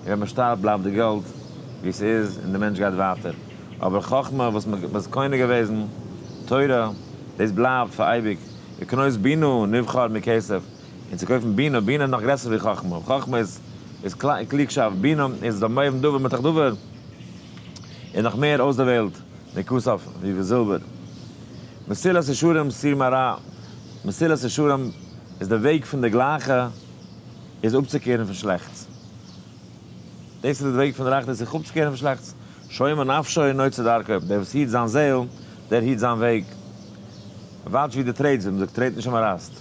ווען מען שטארבט בלייבט די גאלד ווי ס'איז און די מענטש גייט ווייטער. אבער חכמה וואס מען איז קונה געוועזן, תורה, דאס בלייבט פאר אייביג. וקנות בינה נבחר מכסף, און צו קויפן בינה, בינה איז נאך גרעסער ווי חכמה, חכמה איז איז קלוגשאפט, בינה איז דער מבין דבר מתוך דבר, און נאך מער אויסדערוועלט מכסף ווי ווי זילבער. מסילת ישרים סור מרע, מסילת ישרים איז דער וועג פון די גלייכע איז אפצוקערן פון שלעכטס. דאס איז די וועג פון די רייכע, דאס זיך אפצוקערן פון שלעכטס. שומר נפשו נוצר דרכו, דער וואס היט זיין זעהל, דער היט זיין וועג. watch ווי דו טרעטסט, ווי מ'זאגט טרעט נישט אין מאראסט.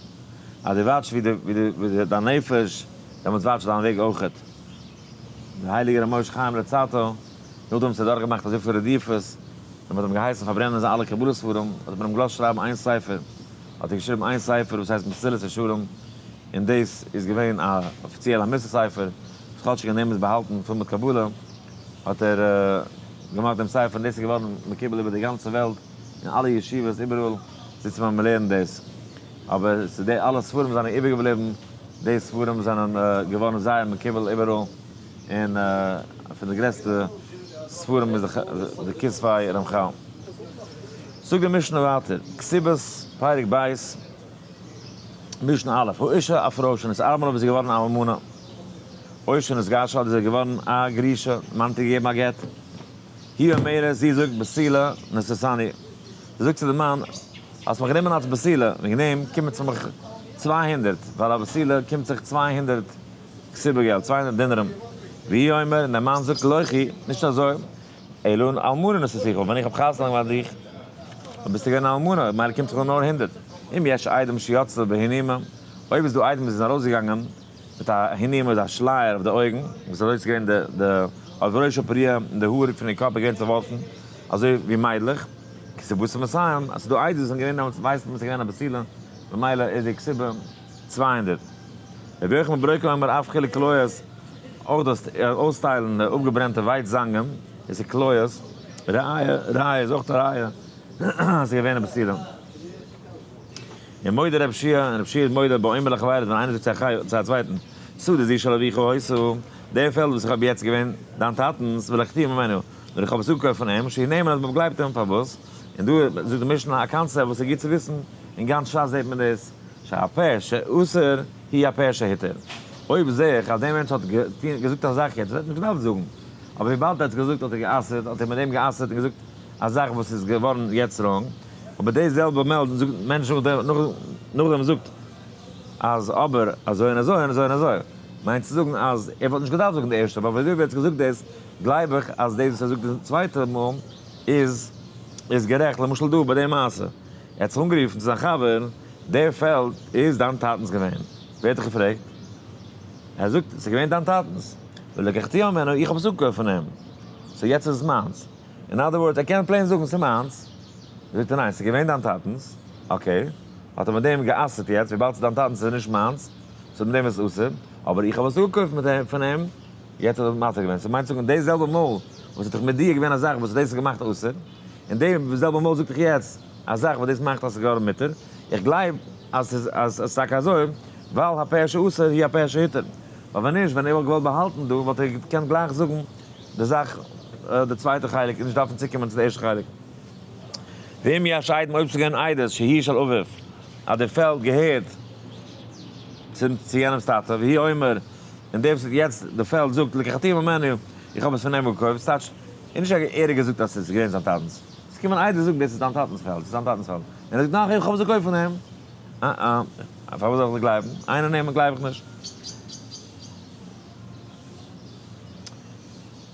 אז דו watch ווי די דיין נפש, דעמאלטס watch דיין וועג אויכעט. דער הייליגער ר' משה חיים לוצאטו, נאכדעם וואס ער האט דורכגעמאכט אזויפיל רדיפות, און מ'האט אים געהייסן פארברענען זיין אלע קבלה ספרים, האט מען אים געלאזט שרייבן איין ספר, האט ער געשריבן איין ספר וואס הייסט מסילת ישרים, און דאס איז געווען א אפיציעל א מוסר ספר, וואס כאטשיג אין דעם איז באהאלטן פול מיט קבלה, האט ער געמאכט דעם ספר, און דאס איז געווארן מקובל איבער די גאנצע וועלט, אין אלע ישיבות איבעראל זיצט מען און מ'לערנט דאס. אבער ס'איז די אלע ספרים זענען איבערגעבליבן, די ספרים זענען געווארן זייער מקובל איבעראל, און פון די גרעסטע ספרים איז די כתבי רמחל. זאגט די משנה ווייטער, כתובות פרק ב', משנה א', האשה א פרוי שנתארמלה וואס איז געווארן א אלמנה, או שנתגרשה אדער זי איז געווארן א גרושה, מאן האט איר געגעבן א גט, היא אומרת, זי זאגט בתולה נשאתני, זי זאגט צו די מאן, האסט מיך גענומען אלס בתולה, וועגן דעם קומט זיך מיך 200, ווייל א בתולה קומט זיך 200 כתובה געלט, 200 דינרים. והוא אומר, און דער מאן זאגט לא כן, נישט אזוי, אלא אלמנה נשאתיך, ווען איך האב חתונה געמאכט דיך, ביסטו געווען א אלמנה, ממילא קומט זיך דיר נאר 100. אם יש עדים שיצאו בהינומה, אויב איז דא עדים וואס זענען ארויסגעגאנגען מיט א הינומה איז א שלייער אויף די אויגן, וואס אזוי איז געווען די די אויף ראש הפריעה און די האר פון איר קאפ איז געווען צעווארפן, אזוי ווי מיידלעך, כתובתה מאתים, אז ס'איז דא עדות וואס זענען געווען דעמאלטס ווייסט מען ס'איז געווען א בתולה, ממילא איז די כתובה 200. רבי יוחנן בן ברוקה אומר אף חילוק כליות, אויך דאס אויסטיילן די אפגעברענטע ווייץ זאנגען, דאס איז כליות, ראיה, ראיה איז אויך א ראיה אז ס'איז געווען א בתולה. און מודה רב שיע, און רב שיע איז מודה באומר לחבירו, ווען איינער זאגט צו א צווייטן, שדה זו של אביך היתה, דער פעלד וואס איך האב יעצט געווען דיין טאטנ'ס, ולקחתיה ממנו, נאר איך האב עס אפגעקויפט פון אים, שהוא נאמן אז מען גלייבט אים, פארוואס? און דא זאגט די משנה א קאנצעפט וואס איז גוט צו וויסן, אין גאנץ שס זעט מען דאס, שהפה שאסר הוא הפה שהתיר. אויב זע איך אז דער מענטש האט געזאגט א זאך יעצט וואס ער האט נישט געדארפט זאגן, אבער וויבאלד ער האט עס געזאגט האט ער גע'אסר'ט, האט ער מיט דעם גע'אסר'ט און געזאגט א זאך וואס איז געווארן יעצט wrong, אבער די זעלבע מעלדן זאגט מענטש נאכדעם זאגט אז אבער אזוי און אזוי און אזוי און אזוי, מיינט צו זאגן אז ער וואלט נישט געדארפט זאגן די ערשטע, אבער וויאזוי ווערט געזאגט דאס גלייב איך אז דאס וואס ער זאגט די צווייטע מאל איז איז גערעכט, למשל דא ביי די מעשה, ער האט זיך אנגערופן צו זיין חבר, דער פעלד איז דיין טאטנס געווען, ווער האט דיך געפרעגט? ער זאגט ס'איז געווען דיין טאטנס, ולקחתיה ממנו, איך האב עס אפגעקויפט פון אים, so יעצט איז עס מיינס. אין other words, ער קען plain זאגן ס'איז מיינס, זאגט ער ניין ס'איז געווען דיין טאטנ'ס, okay, האט ער מיט דעם גע'אסר'ט יעצט, וויבאלד ס'איז דיין טאטנ'ס איז נישט מיינס, so מיט דעם איז עס אסור, אבער איך האב עס אפגעקויפט מיט אים פון אים, יעצט האט ער מתיר געווען, ס'מיינט זאגן די זעלבע מאל וואס האט דיך מודיע געווען א זאך וואס דאס האט געמאכט אסור, און די זעלבע מאל זאגט דיך יעצט א זאך וואס דאס מאכט אז ס'איז געווארן מותר, איך גלייב אז ס'איז אז ס'איז טאקע אזוי, ווייל הפה שאסר הוא הפה שהתיר, ווייל ווען נישט, ווען ער וואלט געוואלט באהאלטן דא וואלט ער געקענט גלייך זאגן די זאך די צווייטע חלק און נישט דארפן צוקומען צו די ערשטע חלק. ואם יש עדים אויב ס'איז געווען עדות שהיא של אביו אז די פעלד געהערט צום צו יענעמ'ס טאטע והוא אומר און דער וואס האט יעצט די פעלד זאגט לקחתיה ממנו איך האב עס פון אים געקויפט ס'טייטש איז נישט ער האט געזאגט אז ס'איז געווען זיין טאטנ'ס ס'איז געקומען עדות זאגן דאס איז דיין טאטנ'ס פעלד ס'איז דיין טאטנ'ס פעלד און ער זאגט נאך איך האב עס געקויפט פון אים אה אה פארוואס זאל איך דיר גלייבן איינער נעמען גלייב איך נישט.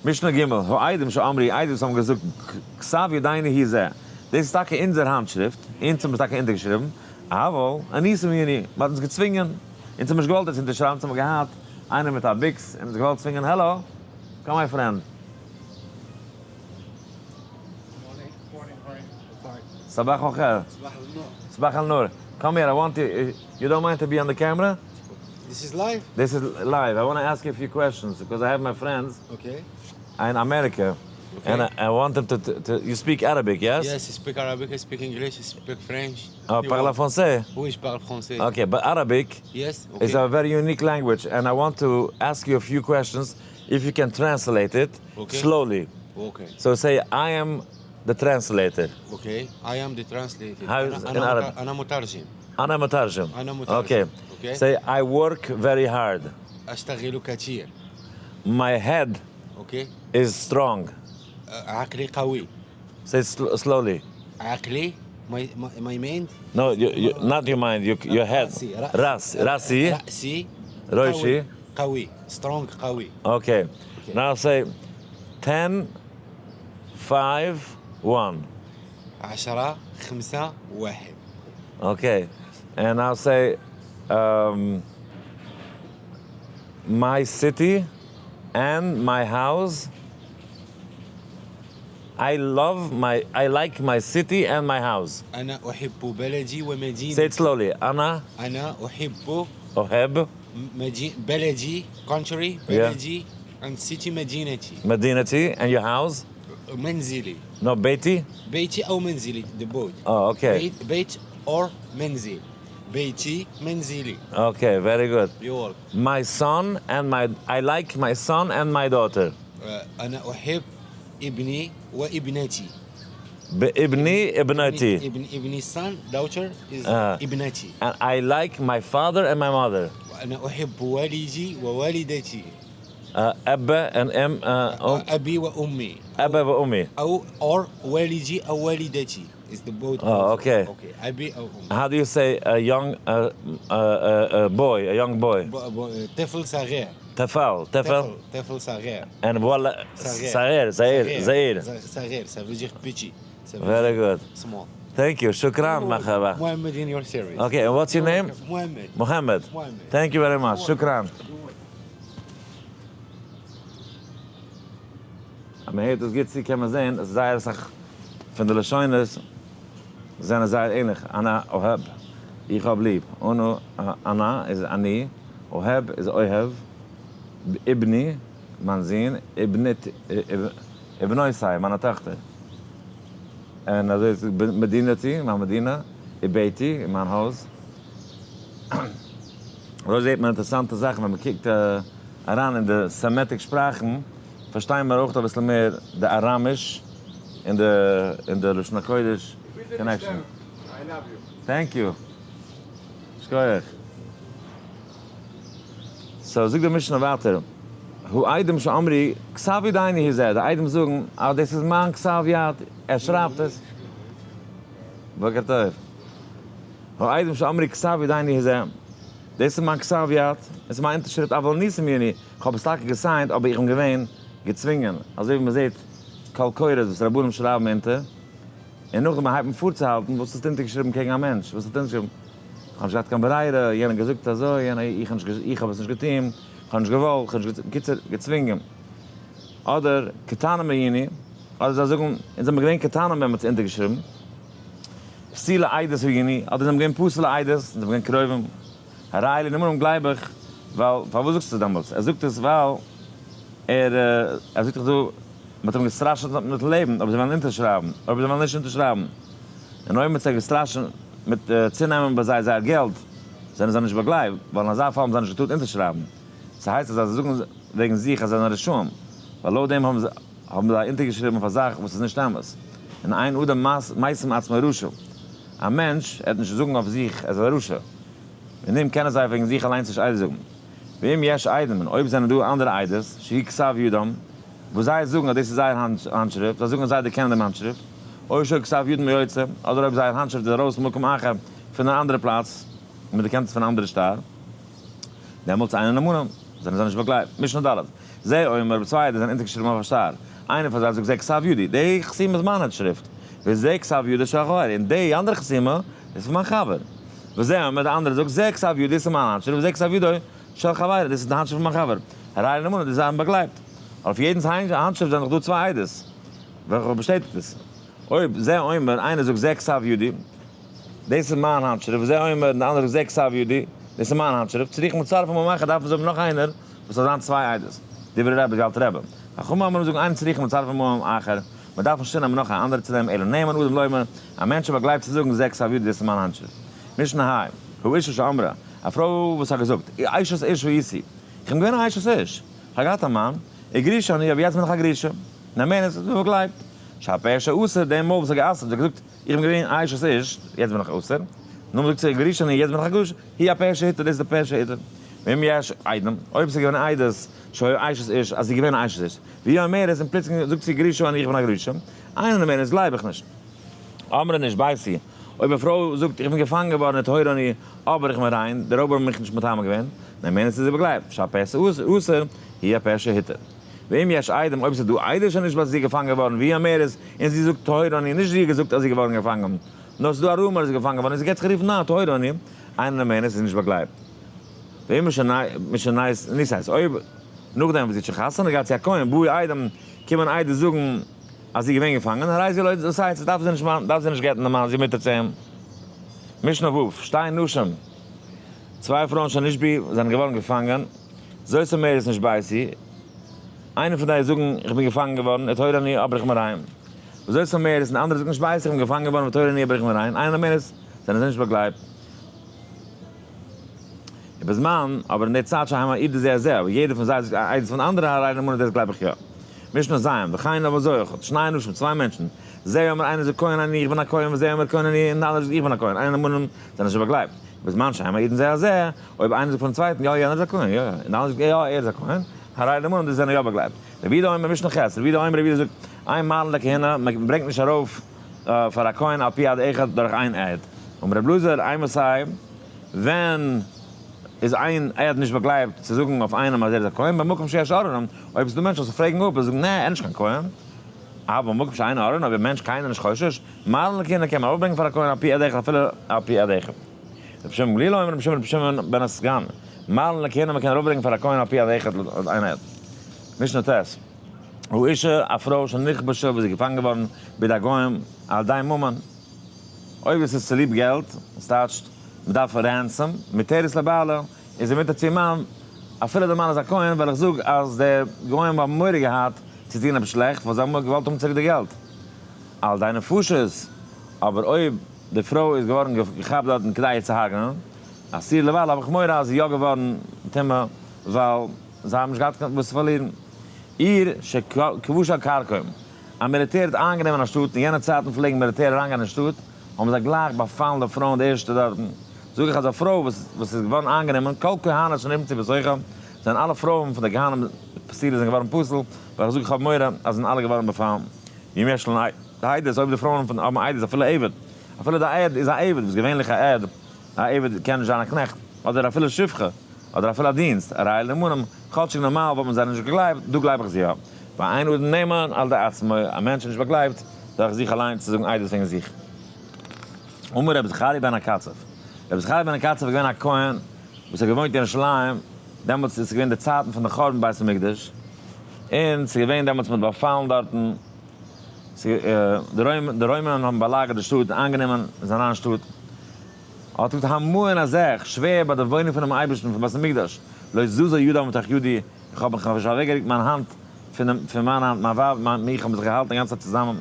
משנה ג', העדים שאמרו, עדות וואס האבן געזאגט, כתב ידינו הוא זה, דאס איז טאקע אונזער האנטשריפט, אונז האבן עס טאקע אונטערגעשריבן, אבל אנוסים היינו, מען האט אונז געצווינגען, אונז האבן נישט געוואלט עס אונטערשרייבן, אונז האבן געהאט איינער מיט א ביקס און אונז געוואלט צווינגען, hello, come my friend. صباح الخير.
صباح النور.
صباح النور. Come here, I want to, you don't mind to be on the camera?
This is live?
This is live. I want to ask you a few questions because I have my friends
Okay.
in America.
Okay.
And I want them to, you speak Arabic, yes?
Yes, I speak Arabic, I speak English, I speak French.
Oh,
You
parle
want-
français?
Oui, je parle français.
Okay, but Arabic
Yes, okay.
is a very unique language and I want to ask you a few questions if you can translate it
Okay.
slowly.
Okay.
So say, I am the translator.
Okay. I am the translator.
How
أنا
is-
أنا
in Arabic?
مت- أنا مترجم.
أنا مترجم.
أنا مترجم.
Okay.
Okay.
Say, I work very hard.
أشتغل كثير.
My head
Okay.
is strong.
أه، عقلي قوي.
Say slowly.
عقلي my my, my mind
No, you, not your mind, your head.
رأسي رأسي
راس راسي.
رأسي
روشي.
قوي قوي strong قوي.
Okay. Now say 10, 5, 1.
10 5 1.
Okay. And I'll say my city and my house. I love my, I like my city and my house.
أنا أحب بلدي
Say
ومدينتي.
it slowly. أنا
أنا أحب
أحب
مدي... بلدي country بلدي and city مدينتي.
مدينتي and your house.
منزلي.
No, بيتي.
بيتي أو منزلي the both.
Oh, okay.
بيت بيت or منزل. بيتي منزلي.
Okay, very good.
You work.
My son and my, I like my son and my daughter.
آه، أنا أحب ابني وابنتي.
ابني ابنتي.
ابن ابني son daughter is
آه.
ابنتي.
And I like my father and my mother.
وأنا أحب والدي ووالدتي.
أبا and أم أم
أبي وأمي.
أبا وأمي.
أو or والدي أو والدتي is the both.
Oh,
also.
okay.
Okay. أبي أو أمي.
How do you say a young boy, a young boy?
طفل صغير.
طفل طفل
طفل طفل صغير.
and ولا
صغير.
صغير صغير صغير.
صغير. Ça veut dire petit. Ça veut
Very
dire
good.
Small.
Thank you. شكرا مرحبا.
Mohammed in your service.
Okay, and what's your name?
Mohammed.
Mohammed.
Mohammed.
Thank you very much. شكرا. אז מען הערט דאס גוט צו קען מען זען אז זייער אסאך פון די לשונות זענען זייער ענליך, אנא אוהב, איך האב ליב, אנא, אנא איז אני, אוהב איז אוהב, אבני, מיין זון, אבנית, אבנותי, מיינע טאכטער. און אזוי איז מדינתי, מיין מדינה, ביתי, מיין הויז. אזוי זעט מען אינטערעסאנטע זאכן ווען מען קוקט אריין אין די Semitic שפראכן, פארשטייען מיר אויך אביסל מער די אראמיש און די און די לשון הקודש connection. Thank you. שכוח. So זאגט די משנה ווייטער, העדים שאמרו כתב ידינו הוא זה, די עדים זאגן אז דאס איז מיין כתב יד, ער שרייבט עס. בוקר טוב. העדים שאמרו כתב ידינו הוא זה, דאס איז מיין כתב יד, עס איז מיין אונטערשריפט, אבל אנוסים היינו, איך האב עס טאקע גע sign ט, אבער איך בין געווען געצווינגען, אזוי ווי מען זעט קול קורא'ס וואס רבנים שרייבן אונטער, און נאכדעם הייבט מען פארצוהאלטן וואס האסטו אונטערגעשריבן קעגן א מענטש, וואס האסטו אונטערגעשריבן, איך האב נישט געהאט קיין ברירה, יענער האט געזאגט אזוי, יענער, איך האב עס נישט געטון, איך האב נישט געוואלט, איך האב נישט געטון, קיצור, געצווינגען. אדער קטנים היינו, אדער זיי זאגן, אונז זעמיר געווען קטנים ווען מען האט עס אונטערגעשריבן, פסולי עדות היינו, אדער זעמיר געווען פסול'ע עדות, אונז זעמיר געווען קרובים, הרי אלו נאמנים גלייב איך, ווייל, פארוואס זאגסטו עס דעמאלטס? ער זאגט עס ווייל ער, ער זאגט דאך דא, מען האט אים געסטראשעט מיטן לעבן אויב זיי וועלן אונטערשרייבן, אויב זיי וועלן נישט אונטערשרייבן, און אויב מען האט זיי געסטראשעט מיט צונעמען ביי זיי זייער געלט, זענען זיי נישט באגלייבט, ווייל אין אזא פאל האבן זיי נישט געטארט אונטערשרייבן. ס'הייסט אז זיי זאגן וועגן זיך אז זיי זענען רשעים, ווייל לויט דעם האבן האבן זיי אונטערגעשריבן אויף א זאך וואס איז נישט אמת. און אין אדם משים עצמו רשע, א מענטש עט נישט זאגן אויף זיך ער איז א רשע, אין דעם קענען זיי וועגן זיך אליינס נישט עדות זאגן. ואם יש עדים, און אויב זענען דא אנדערע עדות, שהוא כתב ידם, וואס זיי זאגן אז דאס איז זייער האנטשריפט, זיי זאגן אז זיי דערקענען דעם האנטשריפט, או שהוא כתב ידם יוצא, אדער אויב זייער האנטשריפט איז ארויס ממקום אחר, פון אן אנדערע פלאץ, און מען דערקענט עס פון א אנדערע שטר, דעמאלטס אינן נאמנים, זענען זיי נישט באגלייבט. משנה ד', זה אומר, צוויי עדות זענען אונטערגעשריבן אויף א שטר, איינער פון זיי זאגט זה כתב ידי, די חתימה איז מיין האנטשריפט, וזה כתב ידו של חברי, און די אנדערע חתימה איז פון מיין חבר. וזה אומר, די אנדערע זאגט זה כתב ידי, דאס איז מיין האנטשריפט, וזה כתב ידו של חברו, דאס איז די האנטשריפט פון מיין חבר. הרי אלו נאמנים, די זענען באגלייבט. אויף יעדנס האנטשריפט זענען דאך דא צוויי עדות, וועלכע באשטעטיגט עס. אויב זה אומר, איינער זאגט זה כתב ידי, דאס איז מיין האנטשריפט, וזה אומר, און די אנדערע זאגט זה כתב ידי, דאס איז מיין האנטשריפט, צריכים לצרף עמהם אחד, דארפן זיי האבן נאך איינער וואס זאל זיין צוויי עדות. דברי רבי, די אלטע רבי. חכמים אומרים זאגן אין צריכים לצרף עמהם אחר, מען דארף נישט צונעמען נאך א אנדערע צו דעם, אלא נאמן אדם לומר, א מענטש איז באגלייבט צו זאגן זה כתב ידי, דאס איז מיין האנטשריפט. משנה ה, האשה שאמרה, א פרוי וואס האט געזאגט, אשת איש הייתי, איך בין געווען א אשת איש, איך האב געהאט א מאן, וגרושה אני, אבער יעצט בין איך א גרושה. נאמנת, איז באגלייבט. שהפה שאסר, דעם מויל וואס האט גע'אסר'ט, האט געזאגט, איך בין געווען א אשת איש, יעצט בין איך אסור. נאכדעם זאגט זי, גרושה אני, יעצט בין איך א גרוש, היא הפה שהתיר, דאס איז די פה שהתיר. ואם יש עדים, אויב עס איז געווען עדות שהיו אשת איש, אז זי איז געווען א אשת איש, והיא אומרת, און פלוצלינג זאגט זי גרושה אני, איך בין א גרושה, אינה נאמנת, גלייב איך נישט. אמרה נשביתי, אויב א פרוי זאגט איך בין געפאנגען געווארן וטהורה אני, אבער איך בין ריין, די רויבער האבן מיך נישט מטמא געווען, נאמנת איז זי באגלייבט, שהפה שאסר, היא הפה שהתיר. ואם יש עדים, אויב ס'איז דא עדות שנשבתה אז זי איז געפאנגען געווארן, והיא אומרת, און זי זאגט טהורה אני, נישט זי האט געזאגט אז זי איז געווארן געפאנגען, נאר ס'איז דא א rumor אז זי איז געפאנגען געווארן און זי געבט זיך א רוף ניין טהורה אני, אינה נאמנת איז נישט באגלייבט. ואם משנישאת, אויב נאכדעם וואס זי האט שוין חתונה געהאט צו א כהן, באו עדים, קומען עדות זאגן אז זי איז געווען געפאנגען, הרי זו לא תצא, דארף זי נישט דארף זי נישט גט'ן די מאן, זי איז מותר צו אים. משנה ו', שתי נשים, צוויי פרויען שנשבו, זענען געווארן געפאנגען, זאת אומרת נשביתי, איינער פון זיי זאגן איך בין געפאנגען געווארן, וטהורה אני אבער איך בין ריין. וזאת אומרת, און אנדערע זאגן נשביתי, איך בין געפאנגען געווארן וטהורה אני אבער איך בין ריין, אינה נאמנת, זענען זיי נישט באגלייבט. ובזמן, אבער אין די צייט שהן מעידות זה על זה, אבער יעדער פון זיי זאגט עדות פון אנדערע הרי נאמנות דאס גלייב איך יא. משנה ז', וכן אבער אזוי אויך, שני אנשים, צוויי מענטשן, זה אומר איינער זאגט כהן אני, איך בין א כהן, וזה אומר כהן אני, און די אנדערע זאגט איך בין א כהן, אינן נאמנים, זענען נישט באגלייבט. בזמן שהן מעידין זה על זה, אויב איינער זאגט פארן צווייטן יא יענער איז א כהן, יא יא, און די אנדערע זאגט יא יא ער איז א כהן, הרי נאמנים די זענען יא באגלייבט. רבי יהודה אומר משנה ח', רבי יהודה אומר רבי יהודה זאגט, אין מעלין לכהונה, מען ברענגט נישט ארויף פאר א כהן על פי עד אחד דורך איין עד. אמר רבי אלעזר, אימתי, ווען איז איין עד נישט באגלייבט צו זאגן אויף איינעם אז ער איז א כהן, במקום שיש עוררין, אויב עס איז דא מענטשן וואס פרעגן אפ און זאגן נע ער איז נישט קיין כהן, אבל במקום שאין עוררין, אויב א מענטש קיינער נישט חושש, מעלין לכהונה קען מען ארויפברענגען פאר א כהן על פי עד אחד אפילו על פי עד אחד. רבי שמעון גליל אומר רבי שמעון רבי שמעון בן הסגן, מעלין לכהונה מען קען ארויפברענגען פאר א כהן על פי עד אחד לויט איין עד. משנה ט', האשה א פרוי שנכבשה וואס איז געפאנגען געווארן בידי הגוים על ידי ממון, אויב עס איז צוליב געלט, עס טייטשט מען דארף ransom, מותרת לבעלה, איז זי מותר צו איר מאן, אפילו דער מאן איז א כהן, ווייל איך זאג אז די גוים האבן מורא געהאט צו טון עפעס שלעכט, ווייל זיי האבן געוואלט האבן צוריק די געלט. על ידי נפשות, אבער אויב די פרוי איז געווארן געכאפט דארטן כדי איר צו הרג'נען, אסורה לבעלה, האב איך מורא אז זי איז יא געווארן טמא, ווייל זיי האבן נישט געהאט וואס צו פארלירן. עיר שכבשה כרכום, א מיליטער האט איינגענומען א שטאט, אין יענע צייטן פלעגן מיליטער אריינגיין אין שטאט, האבן זיי גלייך באפאלן די פרויען די ערשטע דארטן, זאג איך אז א פרוי וואס איז געווארן איינגענומען, כל כהנות שנמצאו בתוכה, זענען אלע פרויען פון די כהנים פסולות זענען געווארן פסול, ווייל איך זאג איך האב מורא אז זענען אלע געווארן באפאלן. ואם יש להן עדות, אויב די פרויען פון האבן עדות אפילו עבד, אפילו די עד איז א עבד, וואס געווענליך א עד, א עבד קען נישט זיין א קנעכט, אדער אפילו שפחה, אדער אפילו א דינסט, הרי אלו נאמנים, כאטשיג נארמאל וואלט מען זיי נישט געגלייבט, דא גלייב איך זיי יא. ואין אדם נאמן על ידי עצמו, א מענטש איז נישט באגלייבט דורך זיך אליין צו זאגן עדות וועגן זיך. אמר רבי זכריה בן הקצב, רבי זכריה בן הקצב איז געווען א כהן וואס האט געוואוינט אין ירושלים, דעמאלטס איז געווען די צייטן פון די חורבן בית המקדש, און ס'איז געווען דעמאלטס מ'האט באפאלן דארטן, די רוימען האבן באלאגערט די שטאט און איינגענומען, זענען אריין אין שטאט, האט געזאגט המעון הזה, איך שווער ביי די וואוינונג פונעם אייבערשטן פון בית המקדש, לא זזה ידי מתוך ידי, איך האב מיך נישט אוועקגערוקט מיין האנט פון מיין האנט, מיין ווייב און מיך האבן זיך געהאלטן די גאנצע צייט צוזאמען,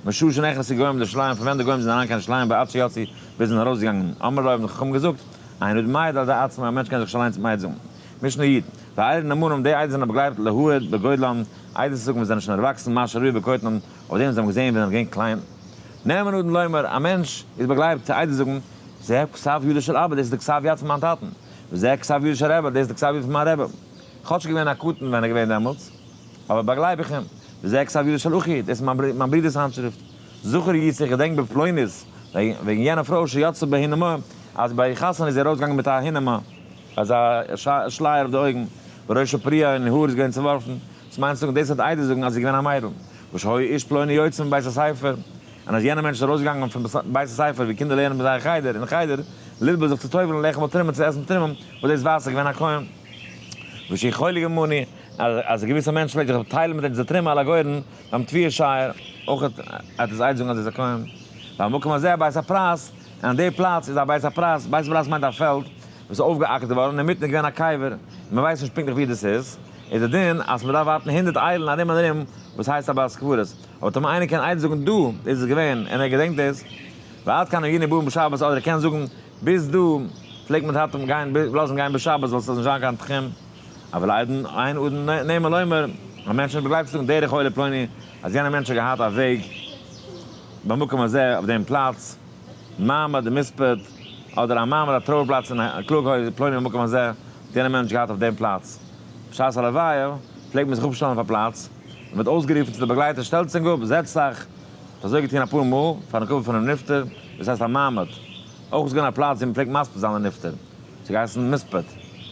משעה שנכנסו גוים לירושלים, פון ווען די גוים זענען אריין קיין ירושלים ועד שיצאו, ביז זיי זענען ארויסגעגאנגען, אמרו לו האבן די חכמים געזאגט, אין אדם מעיד על ידי עצמו, א מענטש קען זיך נישט אליינס מעיד זאגן. משנה י', ואלו נאמנים, די עדות זענען באגלייבט להעיד בגודלם, עדות צו זאגן ווען זיי זענען שוין ערוואקסן, מה שראו בקטנם, אויף דעם וואס זיי האבן געזען ווען זיי זענען געווען קליין. נאמן אדם לומר, א מענטש איז באגלייבט צו עדות זאגן, זה כתב ידו של אבא, דאס איז די כתב יד פון מיין טאטן, וזה כתב ידו של רבי, דאס איז די כתב יד פון מיין רבי. כאטש געווען א קטן ווען ער געווען דעמאלטס, אבער באגלייב איך אים, וזה כתב ידו של אחי, דאס איז מיין ברודער'ס האנטשריפט. זכור הייתי, איך געדענק בפלונית, וועגן יענע פרוי שיצאה בהינומה, אז ביי איר חתונה איז זי ארויסגעגאנגען מיט א הינומה, אזא שלייער אויף די אויגן, וראשה פרוע און איר האר איז געווען צעווארפן, דאס מיינט צו זאגן, דאס האט עדות זאגן אז זי איז געווען א מיידל, ושהיה איש פלוני יוצא מבית הספר, און אז יענער מענטש איז ארויסגעגאנגען פון בית הספר ווי קינדער לערנען ביי זייער חדר, אין חדר, לטבול זיך צו טובל'ן לאכול תרומה צו עסן תרומה, וואס דאס ווייזט אז געווען א כהן. ושהוא חולק עמנו, אז א געוויסער מענטש פלעגט זיך טיילן מיט אונז די תרומה על הגורן ביים תבואה שייער. אויך האט עס עדות זאגן אז ער איז א כהן. והמקום הזה בית הפרס, און די פלאץ איז א בית הפרס, בית הפרס מיינט א פעלד וואס איז אויפגעאקערט געווארן, אינמיטן איז געווען א קבר, און מען ווייסט נישט פונקטליך ווי דאס איז, איז די דין אז מען דארף ווארטן 100 איילן ארום און ארום, וואס הייסט א בית קברות. אבער טאמער איינער קען עדות זאגן דא איז עס געווען און ער געדענקט דאס, ועד כאן היינו באים בשבת, אדער ער קען זאגן ביז דא פלעגט מען טאטע גיין לאזן גיין בשבת ווייל ס'זאל נישט זיין קיין תחום, אבל אין אדם נאמן לומר, א מענטש איז נישט באגלייבט צו זאגן דרך היה לפלוני אז יענער מענטש האט געהאט א וועג במקום הזה אויף דעם פלאץ, מעמד ומספד, אדער א מעמד א טרויער פלאץ און א קלאג היה לפלוני במקום הזה האט יענער מענטש געהאט אויף דעם פלאץ. בשעת הלוויה פלעגט מען זיך אפשטעלן אויף א פלאץ, און מ'האט אויסגערופן צו די באגלייטער שטעלטס ענק אפ, זעצט זיך, מ'האט אזוי געטון אפאר מאל פארן קבר פונעם נפטר, דאס הייסט א מעמד. אויך איז געווען א פלאץ ווי מ'פלעגט מספיד זיין די נפטר, ס'האט געהייסן מספד.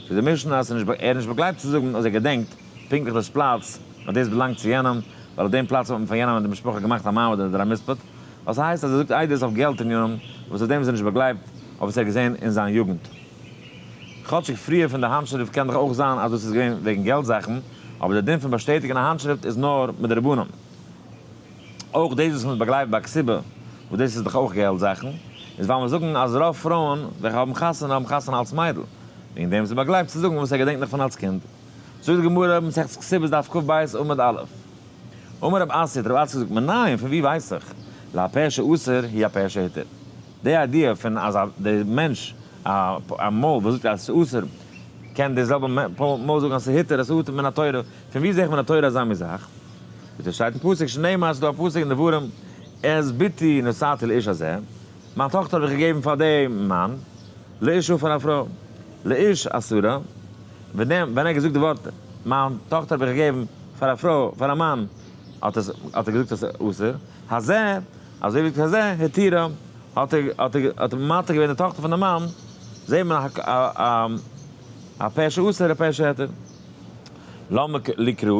זאגט די משנה אז ס'איז נישט ער איז נישט באגלייבט צו זאגן אז ער געדענקט פונקטליך דאס פלאץ אז דאס באלאנגט צו יענעם, ווייל אויף דעם פלאץ האט מען פאר יענעם און די משפחה געמאכט א מעמד אדער א מספד. ווייל ס'הייסט אז ער זאגט עדות אויף געלט ענינים וואס אויף דעם איז ער נישט באגלייבט אויף וואס ער האט געזען אין זיין יוגנט. כאטשיג פריער פון די האנטשריפט קען דאך אויך זיין אז דאס איז געווען וועגן געלט זאכן, אבער דער דין פון באשטעטיגן א האנטשריפט איז נאר מדרבנן. אויך דאס וואס מ'איז באגלייבט ביי כתובה, וואס דאס איז דאך אויך געלט זאכן, איז ווייל מיר זאגן אז רוב פרויען וועלכע האבן חתונה האבן חתונה אלס מיידל, וועגן דעם איז ער באגלייבט צו זאגן וואס ער געדענקט נאך פון אלס קינד. זאגט די גמרא, מסכת כתובות דף כ"ב עמוד א', אמר רב אסי, האט רב אסי געזאגט, מנין, פון וואו ווייס איך, לפה שאסר הוא הפה שהתיר. די idea פון אז א די מענטש א א מויל וואס זאגט אז ס'איז אסור, קען די זעלבע מויל זאגן אז ס'איז היתר, אז ס'איז אטו מן התורה, פון וואו זעה איך מן התורה אזא מין זאך? ווי ס'שטייט אין פסוק שנאמר, ס'איז דא א פסוק אין דברים, את בתי נתתי לאיש הזה, מיין טאכטער האב איך געגעבן פאר דעם מאן, לאיש הוא פאר א פרוי, לאיש אסורה, ווען דעם ווען ער האט געזאגט די ווארט מיין טאכטער האב איך געגעבן פאר א פרוי פאר א מאן, האט עס האט ער געזאגט אז ס'איז אסור, הזה, אזוי ווי הזה התירה, האט ער האט ער האט ער מתיר געווען די טאכטער פון די מאן, זעהט מען א א א פה שאסר א פה שהתיר. למה לי קרא,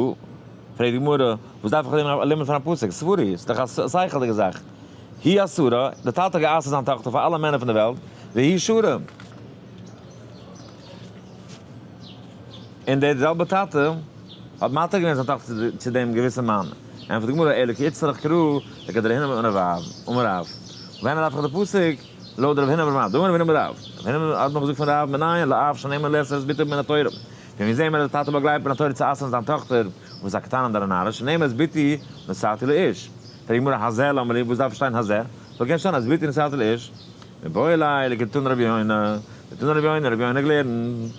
פרעגט די גמרא, וואס דארף איך דעם א לימוד פון א פסוק, סברא, ס'איז דאך א שכל'דיגע זאך, היא אסורה, די טאטע האט גע'אסר'ט זיין טאכטער פאר אלע מענער פון די וועלט, והיא שרה. און דער זעלבער טאטע האט מתיר געווען זיין טאכטער צו דעם געוויסן מאן. ענטפערט די גמרא, אלא כי איצטריך קרא לכדרב הונא אמר רב, אמר רב, ווען דארף איך די פסוק? לויט רב הונא אמר רב, דאמר רב הונא אמר רב, רב הונא האט נאך געזאגט פון רב, מנין לאב שנאמן לאסור את בתו מן התורה, פון ווי זעהן מיר אז דער טאטע באגלייבט מן התורה צו אסר'ן זיין טאכטער וואס איז א קטנה אדער א נערה, שנאמר את בתי נתתי לאיש. פרעגט די גמרא, הזה למה לי, וואס דארף שטיין הזה? זאל קענען שטיין את בתי נתתי לאיש. מיבעי ליה לכדתנא רבי יונה, דתנא רבי יונה, רבי יונה געלערנט,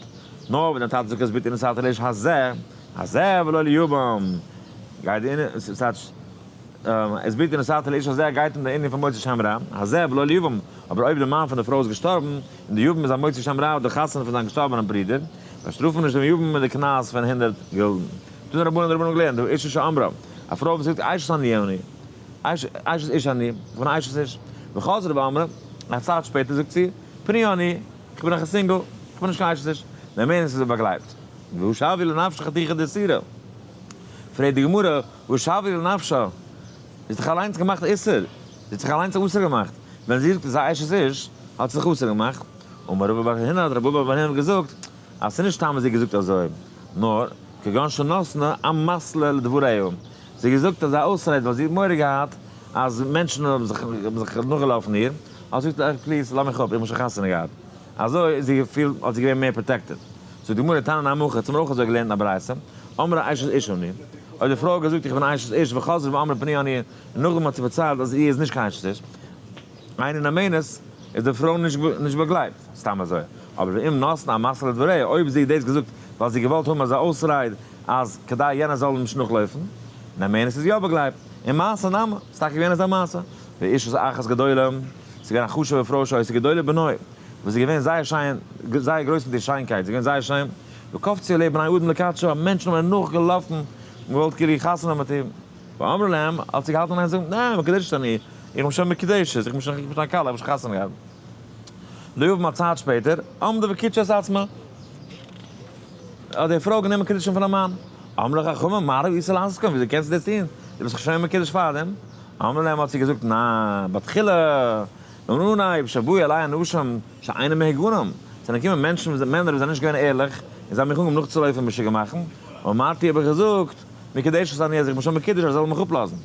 נאר ווען דער טאטע זאגט את בתי נתתי לאיש הזה, הזה ולא ליבם, גייט די ענין, ס'טייטש, את בתי נתתי לאיש הזה גייט אין די ענין פון מוציא שם רע, הזה ולא ליבם, אבער אויב די מאן פון די פרוי איז געשטארבן, און די יבם איז א מוציא שם רע אויף די חתונה פון זיין געשטארבענעם ברודער, באשטראפט מען נישט דעם יבם מיט די קנס פון 100 גילדן. תנו רבנן די רבנן געלערנט, האשה שאמרה, א פרוי וואס זאגט אשת אני אני, אשת איש אני, איך בין א אשת איש, וחזרה ואמרה, א צייט שפעטער זאגט זי, פנויה אני, איך בין נאך א single, איך בין נישט קיין אשת איש, נאמנת איז באגלייבט. והא שויא לנפשה חתיכה דאיסורא. פרעגט די גמרא, והא שויא לנפשה? זי האט זיך אליינס געמאכט איסור, זי האט זיך אליינס אסור געמאכט, ווען זי זאגט עס איז א אשת איש, האט זי זיך אסור געמאכט. אמר רבא בר הונא, האט רבא בר הונא געזאגט, אז ס'איז נישט סתם אז זי האט געזאגט אזוי, נאר כגון שנתנה אמתלא לדבריה, זי האט געזאגט אזא אויסרייד ווייל זי האט מורא געהאט אז מענטשן האבן זיך האבן זיך נאכגעלאפן איר, האט זי געזאגט please לאז מיך אפ, איך בין שוין חתונה געהאט. אזוי איז זי געפילט האט זי געווען מער protected. זאגט די גמרא תניא נמי הכי, האט מען אויך אזוי געלערנט אין א ברייתא, אמרה אשת איש אני, אויב די פרוי האט געזאגט איך בין אשת איש וחזרה ואמרה פנויה אני, און נאכדעם האט זי פארציילט אז זי איז נישט קיין אשת איש, אינה נאמנת, איז די פרוי נישט באגלייבט, סתם אזוי. אבער ואם נתנה אמתלא לדבריה, אויב זי האט דאס געזאגט ווייל זי האט געוואלט האבן אזא אויסרייד אז כדי יענער זאל נישט נאכלויפן, נאמנת איז יא באגלייבט. און מעשה נמי, ס'איז טאקע געווען אזא מעשה, ואשה אחת גדולה, ס'איז געווען א חשוב'ע פרוי שהיתה גדולה בנוי, וואס איז געווען זייער שיין, זייער גרויס מיט איר שיינקייט, זי איז געווען זייער שיין, וקפצו עליה בני אדם לקדשה, מענטשן האבן איר נאכגעלאפן און געוואלט כאילו חתונה האבן מיט איר, ואמרה להם, האט זי געהאלטן אין איין זאגן, ניין, מקודשת אני, איך בין שוין מקודשת, איך בין שוין א כלה, איך האב שוין חתונה געהאט. ליבם א צייט שפעטער, עמדה וקידשה את עצמה, האט די פרוי גענומען קידושין פון א מאן. אמרו חכמים, מה ראית לעשות כן, וויאזוי קענסטו דאס טון? דו ביסט דאך שוין מקודש פארדעם. אמרה להם האט זי געזאגט, ניין, בתחילה, אין אנהייב, שבאו אלי אנשים שאינם מהוגנים, זענען געקומען מענטשן וואס מענער וואס זענען נישט געווען ערליך, און זיי האבן מיך אנגעהויבן נאכצולויפן און משוגע מאכן, אמרתי האב איך געזאגט, מקודשת אני אז איך בין שוין מקודש אז זיי זאלן מיך אפלאזן.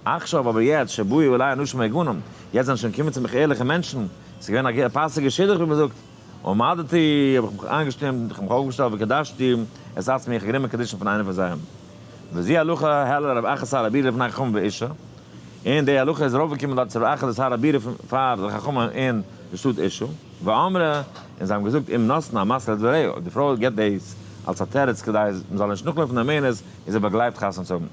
עכשיו אבער יעצט, שבאו אלי אנשים הגונים, יעצט זענען שוין געקומען צו מיך ערליכע מענטשן, ס'איז געווען א פאסיגע שידוך ווי מ'זאגט, עמדתי, האב איך מיך איינגעשטימט, איך האב מיך אויפגעשטעלט וקדשתי את עצמי, איך האב גענומען קידושין פון איינער פון זיי. וזו הלכה העלה רב אחא שר הבירה לפני חכמים באושא, און די הלכה איז ארויפגעקומען דארט צו רב אחא די שר הבירה פאר די חכמים אין די שטאט אושא, ואמרי, און זיי האבן געזאגט אם נתנה אמתלא לדבריה, אויב די פרוי געבט דאס אלס א תירוץ כדי מ'זאל נישט נאכלויפן די נאמנות, איז זי באגלייבט חתונה צו האבן.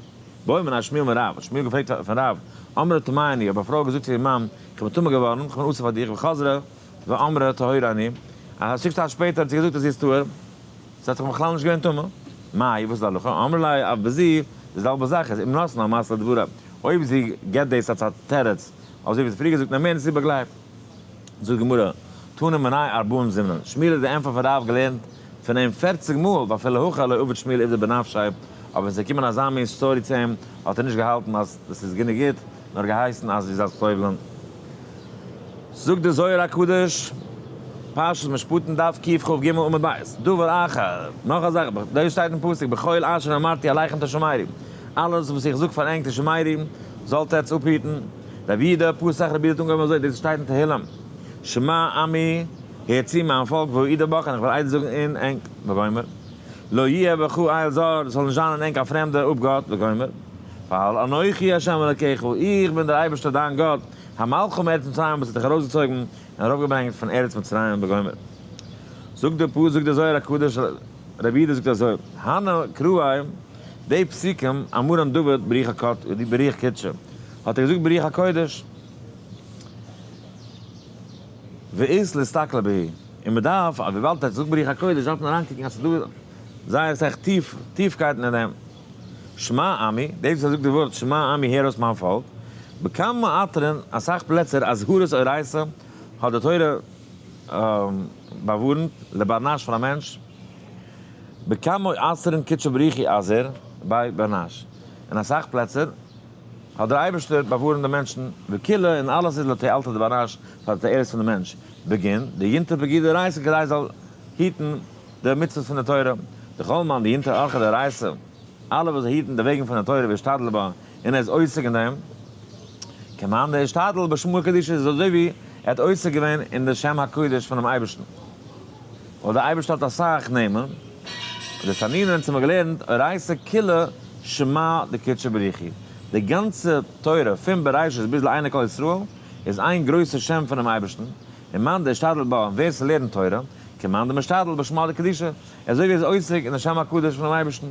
בעא מיניה שמואל מרב, האט שמואל געפרעגט פון רב, אמרה טמאה אני, אויב א פרוי האט געזאגט צו איר מאן, איך בין טמא געווארן, איך בין אסור פאר דיך, וחזרה ואמרה טהורה אני, א שטיק צייט שפעטער האט זי געזאגט אז זי איז טהור, זי האט זיך בכלל נישט געווען טמא, מאי, וואס איז די הלכה, אמרי ליה אף בזו, די זעלבע זאך איז אם נתנה אמתלא לדבריה, אויב זי געבט דאס אלס א תירוץ, אזוי ווי זי האט פריער געזאגט, נאמנת איז זי באגלייבט. זאגט די גמרא, תנא מיניה ארבעים זימנין, שמואל האט די ענטפער פון רב געלערנט פון אים פערציג מאל, ואפילו הכי לא עבד שמואל עובדא בנפשיה, אבער ווען ס'איז געקומען אזא מין story צו אים, האט ער נישט געהאלטן אז דאס איז גענוג גוט, נאר געהייסן אז זי זאל זיך טובל'ן. זאגט דער זוהר הקדוש, פרשת משפטים דף קכ"ג עמוד ב', דבר אחר, נאך א זאך, דאס שטייט אין פסוק, בכל אשר אמרתי אליכם תשמרו, אלעס וואס איך זאג פאר ענק תשמרו, זאלט עטץ אפהיטן, רבי יהודה פתח רבי יהודה האט אנגעהויבן אזוי, דאס שטייט אין תהילים, שמע עמי, הער צו מיין פאלק ואעידה בך, און איך וועל עדות זאגן אין ענק, וגומר, לא יהיה בך אל זר, עס זאל נישט זיין אין ענק א פרעמדער אפגאט, וגומר, ווייל אנכי ה' אלקיך, איך בין דער אייבערשטער דיין גאט, המעלך מארץ מצרים וואס האט דיך ארויסגעצויגן און ארויפגעברענגט פון ארץ מצרים, וגומר. זאגט דער פסוק, זאגט דער זוהר הקדוש, רבי יהודה זאגט אזוי, הני קראי, די פסוקים, אמרן דוד ברוח קדשא, האט ער געזאגט ברוח הקודש, ואית לאסתכלא בהו, און מען דארף, אז וויבאלד ער האט געזאגט ברוח הקודש דארף מען אריינקוקן אז ס'איז דא זייער אסאך טיף טיפקייטן אין דעם. שמע עמי, דאס וואס ער זאגט די ווארט שמע עמי הער אויס מיין פאלק, בכמה אתרין, אסאך פלעצער אזהרות אורייתא האט די תורה באווארנט לבר נש פאר א מענטש, בכמה אתרין קודשא בריך הוא אזהר ביה בר נש, אין אסאך פלעצער האט דער אייבערשטער באווארנט די מענטשן, וכולא און אלעס איז לתועלתא דבר נש פאר די תועלת פון די מענטש, בגין דינטר פקודי דאורייתא כדי ער זאל היטן די מצוות פון די תורה, דכל מאן דינטר אורחא דאורייתא, אלע וואס היטן די וועגן פון די תורה ואשתדל בה, און ער איז עוסק אין דעם, כמאן דאשתדל בשמא קדישא איז אזוי ווי ער האט עוסק געווען אין די שם הקודש פונעם אייבערשטן, ווייל דער אייבערשטער האט אסאך נעמען, דתנינן אונז האבן געלערנט אורייתא כולא שמא דקודשא בריך הוא, די גאנצע תורה פון בראשית ביז לעיני כל ישראל איז איין גרויסע שם פונעם אייבערשטן, און מאן דאשתדל בה, און ווער ס'לערנט תורה, כמאן דמשתדל בשמא דקדישא, אזוי ווי ער איז עוסק אין די שם הקדוש פונעם אייבערשטן,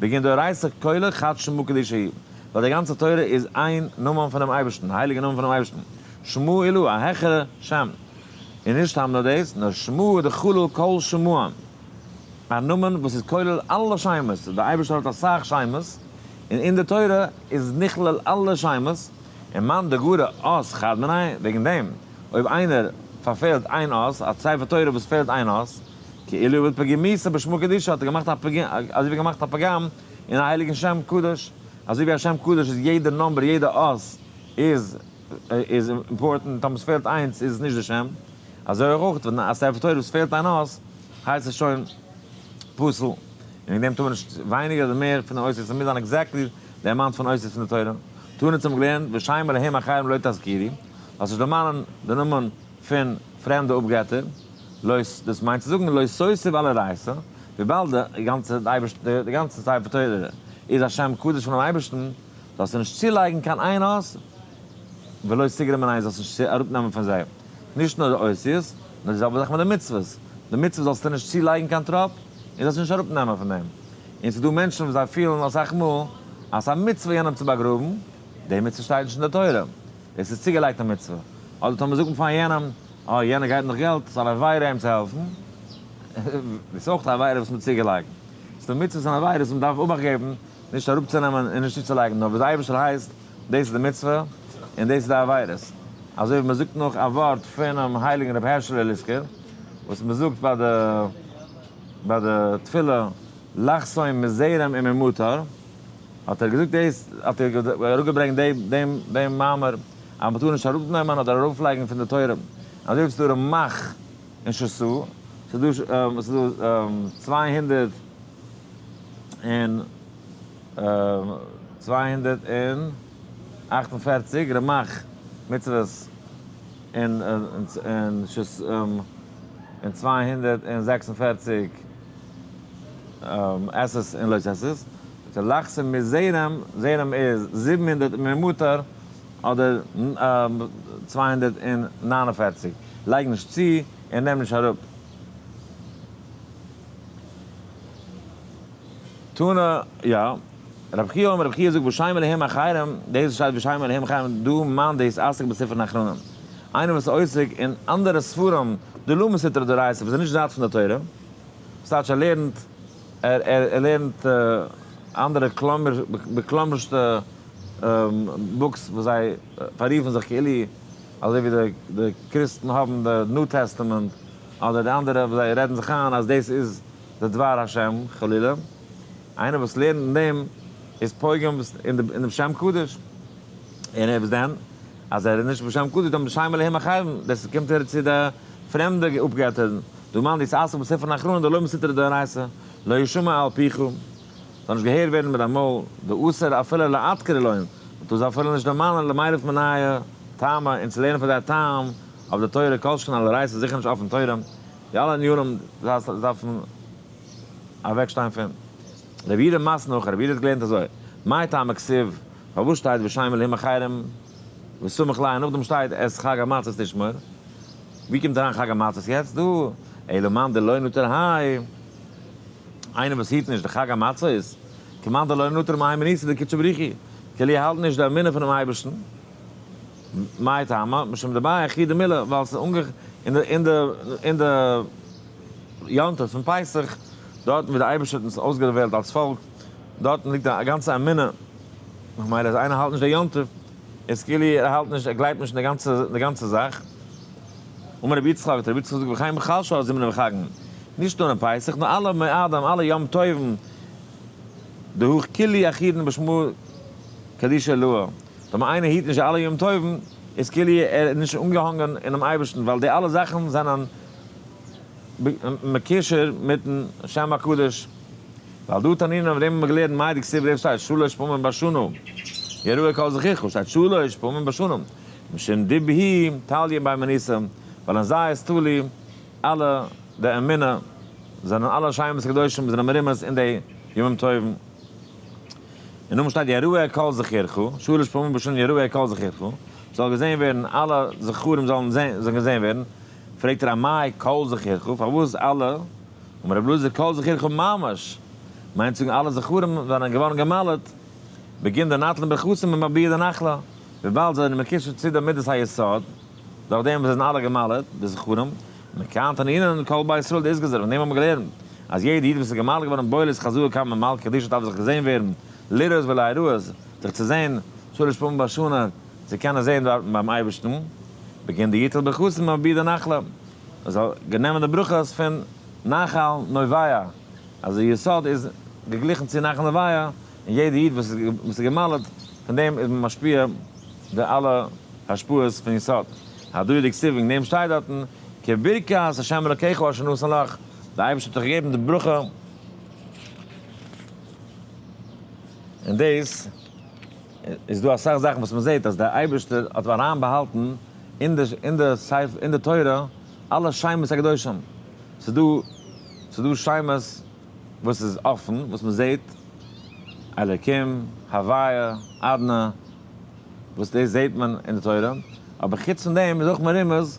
בגין דאורייתא כולא חד שמא קדישא הוא, ווייל די גאנצע תורה איז איין נאמען פונעם אייבערשטן, הייליגע נאמען פונעם אייבערשטן, שמא עילאה, א העכערע שם, און נישט סתם נאר דאס, נאר שמא דכלול כל שמאין, א נאמען וואס איז כולל אלע שמות, דער אייבערשטער האט אסאך שמות, און אין די תורה איז נכלל אלע שמות, און מאן דגרע אות חד מינייהו, וועגן דעם אויב איינער פארפעלט איין אות, א ספר תורה וואס פעלט איין אות, כאילו עביד פגימותא בשמא קדישא האט ער געמאכט א פגם, אזוי ווי געמאכט א פגם אין א הייליגן שם קדוש, אזוי ווי א שם קדוש איז יעדע number יעדע אות איז איז important, טאמער ס'פעלט איינס איז עס נישט די שם, אזוי אויך ווען א ספר תורה וואס פעלט איין אות הייסט עס שוין פסול, און וועגן דעם טאר מען נישט ווייניגער אדער מער פון די אותיות, ס'מוז זיין exactly די amount פון אותיות פון די תורה. תנא האט אים געלערנט ושם אלהים אחרים לא תזכירו, זאלסט נישט דערמאנען די נאמען פון פרעמדע אפגעטער, לא דאס מיינט צו זאגן לא תוסיף על אורייתא, וויבאלד די גאנצע די גאנצע ספר תורה איז א שם קדוש פונעם אייבערשטן, זאלסטו נישט צולייגן קיין איין אות, ולא תגרע מינייהו זאלסט נישט אראפנעמען פון זיי, נישט נאר די אותיות, נאר די זעלבע זאך מיט די מצוות, די מצוות זאלסטו נישט צולייגן קיין טראפ, און זאלסט נישט אראפנעמען פון דעם. און ס'איז דא מענטשן וואס זיי פילן אסאך מאל אז ס'איז א מצוה יענעם צו באגראבן, די מצוה שטייט נישט אין די תורה, דאס איז צוגעלייגטע מצוה. אדער טאמער זאגט מען פאר יענעם, אה, יענער גייט נאך געלט, ס'איז אן עבירה אים צו העלפן, דאס איז אויך א עבירה וואס מ'האט צוגעלייגט. ס'איז דא מצוות און עבירות וואס מ'דארף אבאכט געבן נישט אראפצונעמען און נישט צוצולייגן, נאר וואס דער אייבערשטער הייסט, דאס איז די מצוה און דאס איז די עבירות. אזוי ווי מ'זאגט נאך א ווארט פונעם הייליגן רבי הערשעלע ליסקער, וואס מ'זאגט ביי די ביי די תפילה לחסום מזרם וממטר, האט ער געזאגט דאס, האט ער אראפגעברענגט דעם דעם מאמר אז מ'טאר נישט אראפנעמען אדער ארויפלייגן פון די תורה, אזוי ווי ס'איז דא רמח אין שס"ה, ס'איז דא ס'איז דא 200 און 200 און. 48, רמח מצוות און און 246 עשה'ס און לא תעשה'ס. לחסם מזרם, זרם איז 700 ממותר אדער 249. לייג נישט צו און נעם נישט אראפ. תנא, יא. רב חייא אמר רב חייא זאגט בשם אלהים אחרים, דאס שטייט בשם אלהים אחרים, דא מאן דאתעסק בספרין אחרינין. איינער וואס איז עוסק אין אנדערע ספרים, דלא מסטרא דאורייתא, וואס איז נישט זייט פון די תורה. ס'טייטש ער לערנט, ער לערנט אנדערע כלומר, בכלומר'שטע books וואס זיי פאררופן זיך כאילו אזוי ווי די קריסטן האבן די New Testament אדער די אנדערע וואס זיי רעדן זיך איין אז דאס איז די דבר השם חלילה. איינער וואס לערנט אין דעם איז פוגם אין דעם שם קדוש. און ער וואס דען? אז ער איז נישט בשם קדוש דאן בשם אלהים אחרים, דאס קומט ער צו די פרעמדע אפגעטער. דא מאן דאתעסק בספרין אחרינין דלא מסטרא דאורייתא, לא ישמע על פיך, זאל נישט געהערט ווערן מיט דיין מויל, דאסר אפילו לאדכורי לון, מען טאר זיי אפילו נישט דערמאנען למילף מינייהו טעמא, און צו לערנען פון זיי טעם אויף די תורה, כל שכן על אורייתא, זיכער נישט אויפן תורה, די אלע ענינים דארפן אוועקשטיין פון. רבי יהודה מתני הכי, רבי יהודה האט געלערנט אזוי, מאי טעמא כתיב, פארוואס שטייט בשם אלהים אחרים וסמיך ליה, נאכדעם שטייט את חג המצות תשמור, ווי קומט אריין חג המצות יעצט דא? אלא מאן דלא נטר האי, איינער וואס היט נישט די חג המצות, כמאן דלא נטר מהימנותא דקודשא בריך הוא, כאילו ער האלט נישט די אמונה פונעם אייבערשטן, מאי טעמא? משום דבעי אחודי מילי, ווייל ס'איז אנגע אין די אין די אין די יום טוב פון פסח, דארטן ווי די אייבערשטער האט אונז אויסגעוועלט אלס פאלק, דארטן ליגט א גאנצע אמונה, ממילא אז איינער האלט נישט די יום טוב, איז כאילו ער האלט נישט, ער גלייבט נישט אין די גאנצע די גאנצע זאך. אמר רבי יצחק, האט רבי יצחק געזאגט, וכן בכל שאר זימני וחגין, נישט נאר אין פסח, נאר אלע מועדים, אלע יום טובים, דהך כולהו אחידן בשמא קדישא עילאה, טאמער איינער היט נישט אלע יום טובים, איז כאילו ער איז נישט אנגעהאנגען אינעם אייבערשטן, ווייל די אלע זאכן זענען מקושר מיטן שם הקדוש. ווייל דא תנינא אויף דעם האבן מיר געלערנט מאי דכתיב דעם שטייט שלש פעמים בשנה יראה כל זכורך שטייט שלש פעמים בשנה משום דבהי תליא בהימנותא ווייל אין זיי איז תלוי אלע די אמונה זענען אלע שמות קדושים זענען מרומז אין די ימים טובים און נאכדעם שטייט יראה כל זכורך שלש פעמים בשנה יראה כל זכורך זאל געזען ווערן אלע זכרים זאלן זאלן געזען ווערן פרעגט ער אמאי כל זכורך פארוואס אלע אמר רבי אלעזר כל זכורך ממש, מיינט זאגן אלע זכרים זענען געווארן גע'מל'ט, בגין דנטלין ברכתא ממביע דנחלה, וויבאלד זיי זענען מקושר צו די מידת היסוד, דורך דעם וואס זיי זענען אלע גע'מל'ט, די זכרים, מכאן תנינן כל בית ישראל דאיתגזר, פון דעם האבן מיר געלערנט, אז יעדע איד וואס איז גע'מל'ט געווארן בעי לאתחזאה קמי מלכא קדישא דארף זיך געזען ווערן, לראות ולהיראות, זיך צו זען, שלש פעמים בשנה, צו קענען זען דארטן ביים אייבערשטן, בגין דיטול ברכתא ממביע דנחלה. מען זאל גענעמען די ברכות פון נחל נובע, אז די יסוד איז געגליכן צו נחל נובע, און יעדע איד וואס איז גע'מל'ט פון דעם איז מען משפיע די אלע השפעות פון יסוד. הדא הוא דכתיב, וועגן דעם שטייט דארטן, כי ברכת ה' אלקיך אשר נתן לך, די אייבערשטער האט דיך געגעבן די ברכה, און דאס איז דא אסאך זאכן וואס מען זעט אז דער אייבערשטער האט אריינבאהאלטן אין די אין די ספר אין די תורה אלע שמות הקדושים, ס'איז דא ס'איז דא שמות וואס איז אפן וואס מען זעט, אלקים, הוויה, אדנ, וואס דאס זעט מען אין די תורה, אבער חוץ פון דעם איז אויך מרומז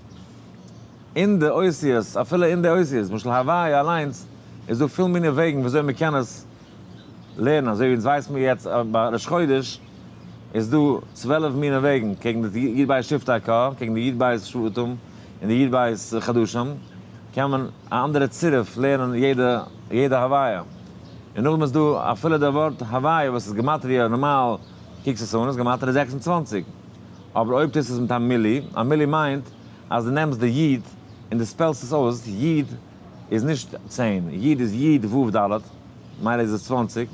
אין די אותיות, אפילו אין די אותיות, למשל הוויה אליינס איז דא פיל מיני וועגן ווי אזוי מען קען עס לערנען, אזוי ווי אונז ווייסן מיר יעצט ביי ראש חודש איז דא 12 מיני וועגן קעגן די י"ב שבטי קה, קעגן די י"ב שבטים און די י"ב חדשים, קען מען א אנדערע צירוף לערנען יעדע יעדע הוויה. און נאכדעם איז דא אפילו די ווארט הוויה וואס איז גמטריא נארמאל קוקסט עס אן איז גמטריא 26, אבער אויב טוסט עס מיט א מילי, א מילי מיינט אז דו נעמסט די י' און דו spell סט עס אויס, י' איז נישט 10, י' איז י' ו' ד', מילא איז עס 20,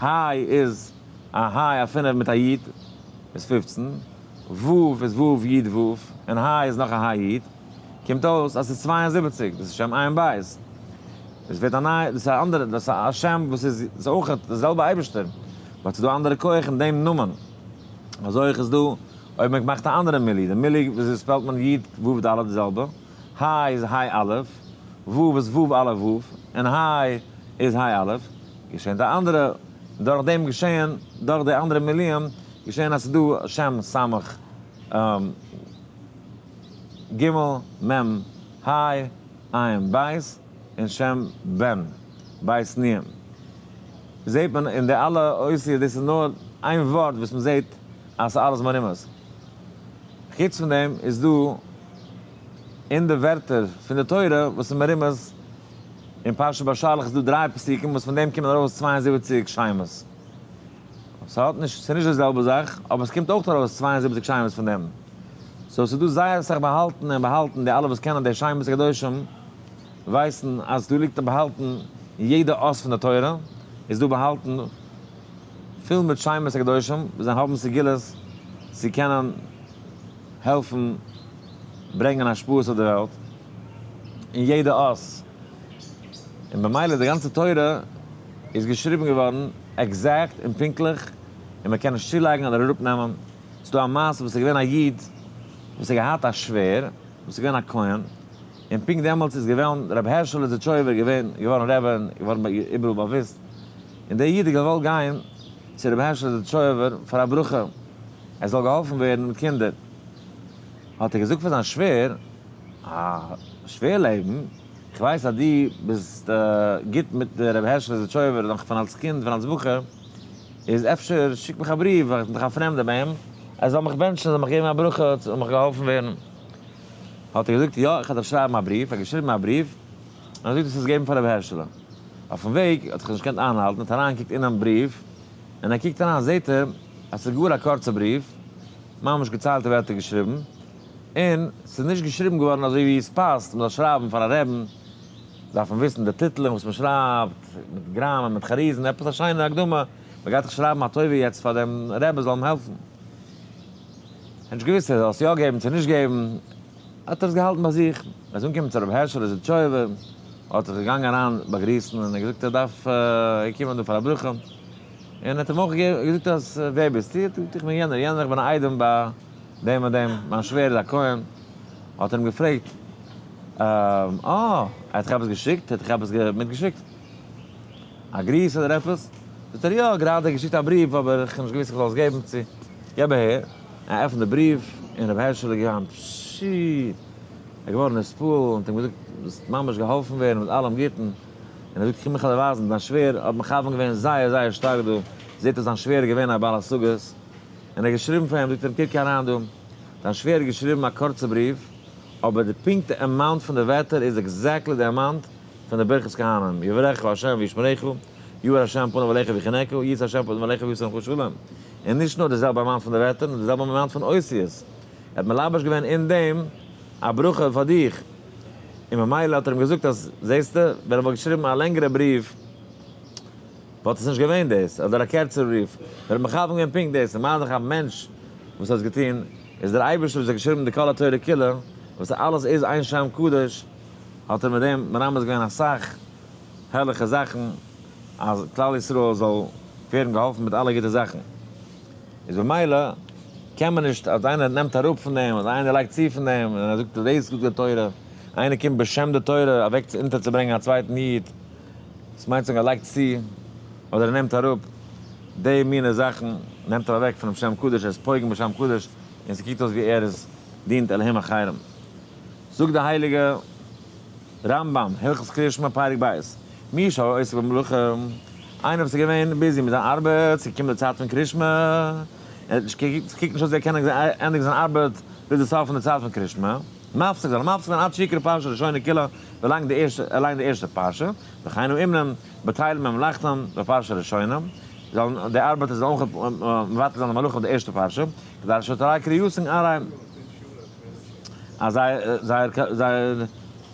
היי איז א היי א פינף מיט א י' איז 15, ו' איז ו' י' ו', און היי איז נאך א היי י', קומט אויס אז ס'איז 72, דאס איז שם עין בית. עס ווערט א נייע, דאס איז א אנדערע, דאס איז א שם וואס איז אויך די זעלבע אייבערשטער, but ס'איז דא אנדערע כח אין דעם נאמען. אזוי אויך איז דא אויב מען מאכט א אנדערע מילוי, די מילוי וויאזוי spell ט מען י' ו' ד' די זעלבע, ה' איז ה' א', ו' איז ו' א' ו', און ה' איז ה' א', געשען די אנדערע, דורך דעם געשען, דורך די אנדערע מילויים, געשען אז ס'איז דא שם סמך ג' מ' ה' ע' ב' און שם בן בית נ'. זעט מען אין די אלע אותיות דאס איז נאר איין ווארט וואס מען זעט אז ס'איז אלעס מרומז. חוץ פון דעם איז דא אין די ווערטער פון די תורה וואס איז מרומז, אין פרשת בשלח איז דא דריי פסוקים וואס פון דעם קומען ארויס 72 שמות. ס'האט נישט, ס'איז נישט די זעלבע זאך, אבער ס'קומט אויך ארויס 72 שמות פון דעם. so ס'איז דא זייער אסאך באהאלטן און באהאלטן, די אלע וואס קענען די שמות הקדושים ווייסן אז דא ליגט באהאלטן אין יעדע אות פון די תורה, איז דא באהאלטן פול מיט שמות הקדושים וואס זיי האבן סגולות צו קענען העלפן ברענגען השפעות אויף די וועלט אין יעדע אות. און במילא די גאנצע תורה איז געשריבן געווארן exact און פונקטליך, און מען קען נישט צולייגן אדער אראפנעמען. ס'איז דא א מעשה וואס איז געווען א איד וואס האט געהאט א שווער וואס איז געווען א כהן, און פונקט דעמאלטס איז געווען רבי הערשעלע זידטשויבער געווען געווארן רבי און געווארן איבעראל באוואוסט, און דער איד האט געוואלט גיין צו רבי הערשעלע זידטשויבער פאר א ברכה ער זאל געהאלפן ווערן מיט קינדער, האט ער געזאגט פאר זיין שווער, אה, שווער לעבן, איך ווייס אז דו ביסט גוט מיט רבי הערשעלע זידטשויבער נאך פון אלס קינד פון אלס בחור, איז אפשר שיק מיך א בריוו, ווייל איך בין דאך א פרעמדער ביי אים, ער זאל מיך בענטשן, ער זאל מיך געבן א ברכה, זאל מיך געהאלפן ווערן. האט ער געזאגט, יא, איך וועל דיך שרייבן א בריוו. ער האט געשריבן א בריוו, און ער האט געזאגט דאס איז געבן פאר רבי הערשעלע. אויפן וועג האט זיך נישט געקענט איינהאלטן, האט אריינגעקוקט אינעם בריוו, און ער קוקט אריין זעט ער אז ס'איז גאר א קורצע בריוו, ממש געציילטע ווערטער געשריבן, און ס'איז נישט געשריבן געווארן אזוי ווי עס פאסט מ'זאל שרייבן פאר א רעבן, דארף מען וויסן די טיטלען וואס מ'שרייבט, מיט גראמען, מיט חריזן, עפעס א שיינע הקדמה, מ'גייט דאך שרייבן א טובה יעצט פאר דעם רבי זאל אים העלפן. ער האט נישט געוואוסט ער זאל עס יא געבן צו נישט געבן, האט ער עס געהאלטן ביי זיך. ער איז אנגעקומען צו רבי הערשעלע זידטשויבער, האט זיך געגאנגען אריין באגריסן און ער געזאגט ער דארף קומען דא פאר א ברכה, און ער האט אים אויך געזאגט אז ווער ביסטו? האט ער געזאגט איך בין יענער יענער איך בין א איידעם ביי דעם און דעם, מיין שווער איז א כהן. האט ער אים געפרעגט, אה, ער האט דיך עפעס געשיקט? ער האט דיך עפעס מיטגעשיקט? א גריס אדער עפעס? זאגט ער, יא, גראדע געשיקט א בריוו, אבער איך האב נישט געוואוסט איך זאל עס געבן צו, געב אהער. ער עפנט די בריוו, און רבי הערשעלע איז געווארן פשי, ער איז געווארן נתפעל, און האט אים געזאגט, וועסט ממש געהאלפן ווערן מיט אלעם גוטן. און ער זאגט, קום איך דיר ווייזן, דיין שווער האט מכוון געווען זייער זייער שטארק דא, זעט אויס זיין שווער איז געווען א בעל השגות, און ער האט געשריבן פאר אים, זאגט ער אים, קוק אריין דא, דיין שווער האט געשריבן א קורצע בריוו, אבער די פונקט די amount פון די ווערטער איז exactly די amount פון די ברכת כהנים, יברכך ה' וישמרך, יאר ה' פניו אליך ויחנך, ישא ה' פניו אליך וישם לך שלום. און נישט נאר די זעלבע amount פון די ווערטער, נאר די זעלבע amount פון אותיות. ער האט מלבש געווען אין דעם א ברכה פאר דיך. און ממילא האט ער אים געזאגט אז זעסטו, ווען ער וואלט געשריבן א לענגערע בריוו, וואלט עס נישט געווען דאס, אדער א קערצערע בריוו. ער האט מכוון געווען פונקט דאס, און מה דאך א מענטש וואס האט עס געטון, איז דער אייבערשטער וואס האט געשריבן די כל התורה כולה, וואס אלעס איז איין שם קדוש, האט ער מיט דעם מרמז געווען אסאך הערליכע זאכן, אז כלל ישראל זאל ווערן געהאלפן מיט אלע גוטע זאכן. איז במילא קען מען נישט אז איינער נעמט אראפ פון דעם, אדער איינער לייגט צו פון דעם, און ער זאגט אז דאס זאגט די תורה, איינער קומט בשם די תורה אוועק אונטערצוברענגען א צווייטן איד, דאס מיינט זאגן ער לייגט צו אדער ער נעמט אראפ, די מינע זאכן נעמט ער אוועק פונעם שם קדוש, ער איז פוגם בשם קדוש, און ס'קוקט אויס ווי ער איז דינט אלהים אחרים. זאגט די הייליגע רמב ם, הלכות קריאת שמע פרק ב', מי שהיה עוסק במלאכה, איינער וואס איז געווען busy מיט זיין ארבעט, ס'איז געקומען די צייט פון קריאת שמע, ער האט נישט געקוקט, ס'קוקט נישט אויס ווי ער קען ענדיגן זיין ארבעט ביז די סוף פון די צייט פון קריאת שמע, מפסיק זאל ער מפסיק זיין עד שיקרא פרשה ראשונה כולה, ווילאנג די ערשטע, ער ליינט די ערשטע פרשה, וכן האומנים בטלים ממלאכתם בפרשה ראשונה, זאלן די ארבעטער זאלן אויך מבטל זיין די מלאכה אויף די ערשטע פרשה, כדי שלא תראה קריאתן עראי, אז זייער זייער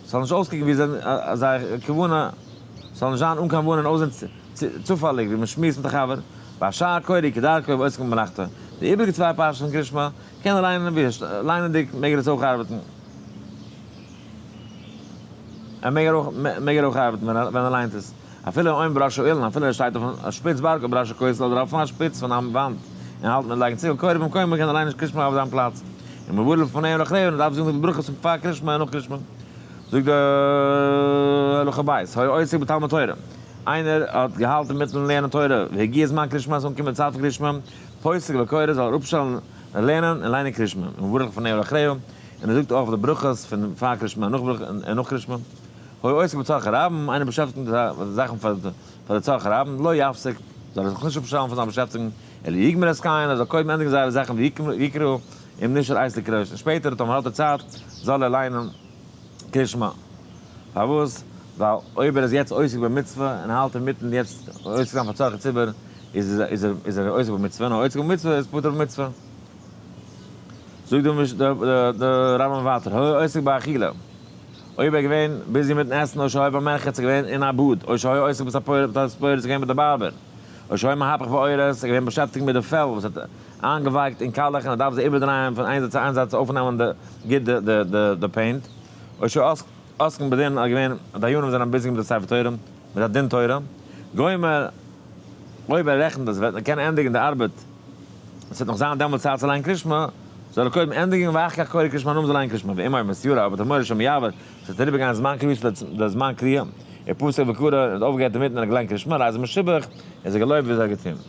ס'זאל נישט אויסקוקן ווי זייער כוונה, ס'זאל נישט זיין אן קיין כוונה און אויסזען צופעליג ווי מ'שמועסט מיט א חבר, והשאר קורא כדרכו ועוסק במלאכתו. די איבריגע צוויי פרשות פון קריאת שמע קען ער ליינען ווי ליינענדיג מעג ער עס אויך ארבעטן. ער מעג אויך מעג ער אויך ארבעטן ווען ער ליינט עס. אפילו עומד בראש האילן, אפילו ער שטייט אויפן שפיץ בארג או בראש הכותל אדער אויפן א שפיץ פון א וואנט. און האלט מיט לייגן ציגל, קורא במקומו קען ער ליינען קריאת שמע אויף זיין פלאץ, און מברך לפניה ולאחריה און ער דארף זאגן די ברכות פון פאר קריאת שמע און נאך קריאת שמע. זאגט די הלכה בית, היה עוסק בתלמוד תורה, איינער האט געהאלטן מיטן לערנען תורה, והגיע זמן קריאת שמע, עס איז אנגעקומען די צייט פון קריאת שמע, פוסק וקורא זאל ער אפשטעלן לערנען און ליינען קריאת שמע, ומברך לפניה ולאחריה, און ער זאגט אויך די ברכות פון פאר קריאת שמע און נאך קריאת שמע. היה עוסק בצרכי רבים, איינער באשעפטיגט מיט די זאכן פאר די צרכי רבים, לא יפסיק, זאל ער זיך נישט אפשטעלן פון זיין באשעפטיגונג, אלא יגמור את כהן, ער זאל קודם ענדיגן זייערע זאכן ויקרא אם נשאר עת לקרות, און שפעטער טאמער האט ער צייט זאל ער ליינען קריאת שמע. פארוואס? ווייל אויב ער איז יעצט עוסק במצוה און האלט אינמיטן יעצט עוסק זיין פאר צרכי ציבור, איז ער עוסק במצוה, און א עוסק במצוה איז פטור במצוה. זאגט די רמב ם ווייטער, היה עוסק באכילה. אויב ער איז געווען busy מיטן עסן או שהיה במרחץ איז געווען אין א באד, או שהיה עוסק בתספורת איז געווען מיט די barber, או שהיה מהפך בעורות איז געווען באשעפטיגט מיט די פעל וואס האט איינגעווייקט אין קאלעך און ער דארף זיי איבערדרייען פון איין זייט צו איין זייט צו אויפנעמען די גוט די paint, או שהיה עוסקין בדין איז געווען דיינים זענען busy מיט די ספר תורה מיט א דין תורה, גומר אויב ער רעכנט אז ער וועט קענען ענדיגן די ארבעט עס וועט נאך זיין דעמאלטס צייט צו ליינען קרישמע, זאל ער קודם ענדיגן ואחר כך קורא קרישמע נאכדעם זאל ליינען קרישמע, ואם היה מתיירא אויב האט ער מורא שמא יעבור, עס וועט אריבערגיין זמן קריאה די זמן קריאה, ופסק וקרא, און האט אויפגעהערט אינמיטן און האט געליינט קרישמע, הרי זה משובח, איז ער געלויבט ווי עס האט געטון.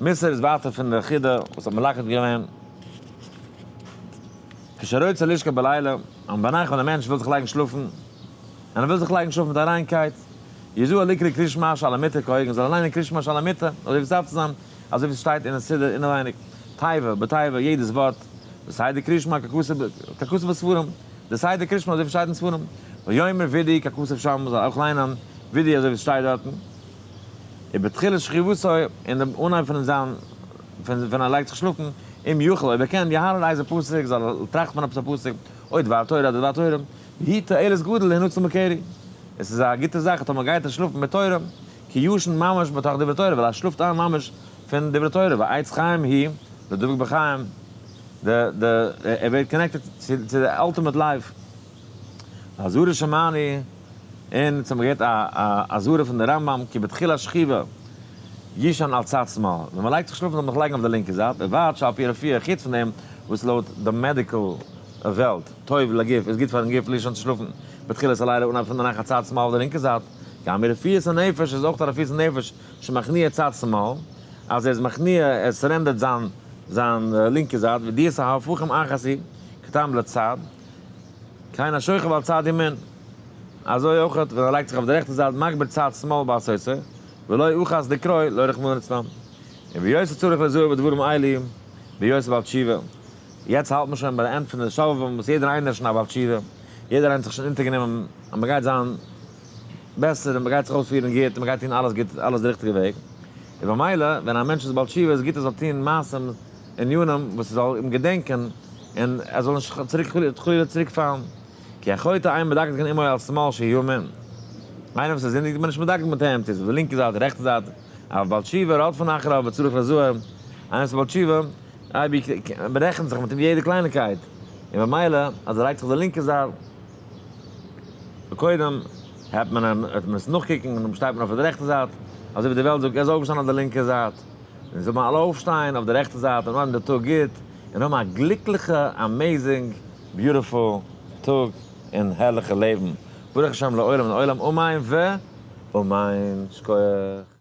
מוסר איז ווייטער פון די חידה וואס האט מלקט געווען. כשרוצה לשכב בלילה, און ביינאכט ווען א מענטש וויל זיך לייגן שלאפן, און ער וויל זיך לייגן שלאפן מיט א ריינקייט, יזהר לקרוא קרישמע שעל המיטה כהוגן, זאל ער ליינען קרישמע שעל המיטה, אזוי ווי עס דארף צו זיין, אזוי ווי עס שטייט אינעם סידור אינעווייניג, תיבה בתיבה, יעדעס ווארט, וסדר קרישמע ככתוב בספרים, די סדר קרישמע אזוי ווי עס שטייט אין ספרים, ויאמר וידוי ככתוב שם, זאל ער אויך ליינען וידוי אזוי ווי עס שטייט דארטן. ובתחילת שכיבתו, אין דעם אנהייב פון זיין, פון ווען ער לייגט זיך שלאפן, אם יוכל, אויב ער קען, יהרהר איזה פסוק, זאל ער טראכטן פון עפעס א פסוק, או דבר תורה אדער דבר תורה, והיא תועלת גדול להינצל מקרי. עס איז א גוטע זאך טאמער גייט ער שלאפן מיט תורה, כי ישן ממש בתוך דברי תורה, ווייל ער שלאפט איין ממש פון דברי תורה, ועץ חיים היא לדבק בחיים, די די ער ווערט connected צו צו די ultimate life. אזהרה שמענו, און אונז האבן געהערט א א אזהרה פון די רמב ם, כי בתחילת שכיבה יישן על צד שמאל, ווען מען לייגט זיך שלאפן זאל מען זיך לייגן אויף די לינקע זייט, ובלבד שעל פי רפואה, חוץ פון דעם וואס לויט די medical וועלט, טוב לגוף, איז גוט פארן גוף לישון צו שלאפן בתחילת הלילה אנהייב פון די נאכט על צד שמאל אויף די לינקע זייט, גם מרפואת הנפש איז אויך א רפואת הנפש שמכניע צד שמאל, אז ער איז מכניע ער surrender ט זיין זיין לינקע זייט, וידיעת ההפכים אחת היא, כטעם לצד, כן השוכב על צד ימין, אזוי אויך ווען ער לייגט זיך אויף די רעכטע זייט מגביר צד שמאל בעשותו, ולא אחת לקרוא לא רחמנא ליצלן. און ויוסף צריך לזהר בדברים אלו, ויוסף בעל תשובה. יעצט האלט מען שוין ביי די end פון די שובבים וואס יעדער איינער איז שוין א בעל תשובה, יעדער איינער האט זיך שוין אונטערגענומען אז מען גייט זיין בעסער און מען גייט זיך אויספירן גוט און מען גייט טון אלעס גוט אלעס די ריכטיגע וועג, און במילא ווען א מענטש איז בעל תשובה איז גוט ער זאל טון מעשים ענינים וואס ס'זאל אים געדענקען און ער זאל נישט צוריק חלילה צוריק פאלן, כי החוטא אין מדקדקין עמו על שמאל שהוא ימין, איינער וואס איז זינדיגט איז מען נישט מדקדק מיט אים צו עס איז די לינקע זייט רעכטע זייט, אבל בעל תשובה רודפין אחריו וצריך לזהר, איינער וואס איז בעל תשובה אייביג בארעכנט זיך מיט אים יעדע קלייניקייט, און במילא אז ער לייגט זיך די לינקע זייט, קודם העט מען אים העט מען עס נאכקוקן און דאן שטייט מען אויף די רעכטע זייט, אזוי ווי די וועלט זאגט ער איז אויפגעשטאנען אויף די לינקע זייט, און זאל מען אלע אויפשטיין אויף די רעכטע זייט און האבן די טאג גוט, און האבן א גליקליכע amazing beautiful טאג און הערליכע לעבן, ברוך השם לעולם לעולם אמן ואמן, שכוח.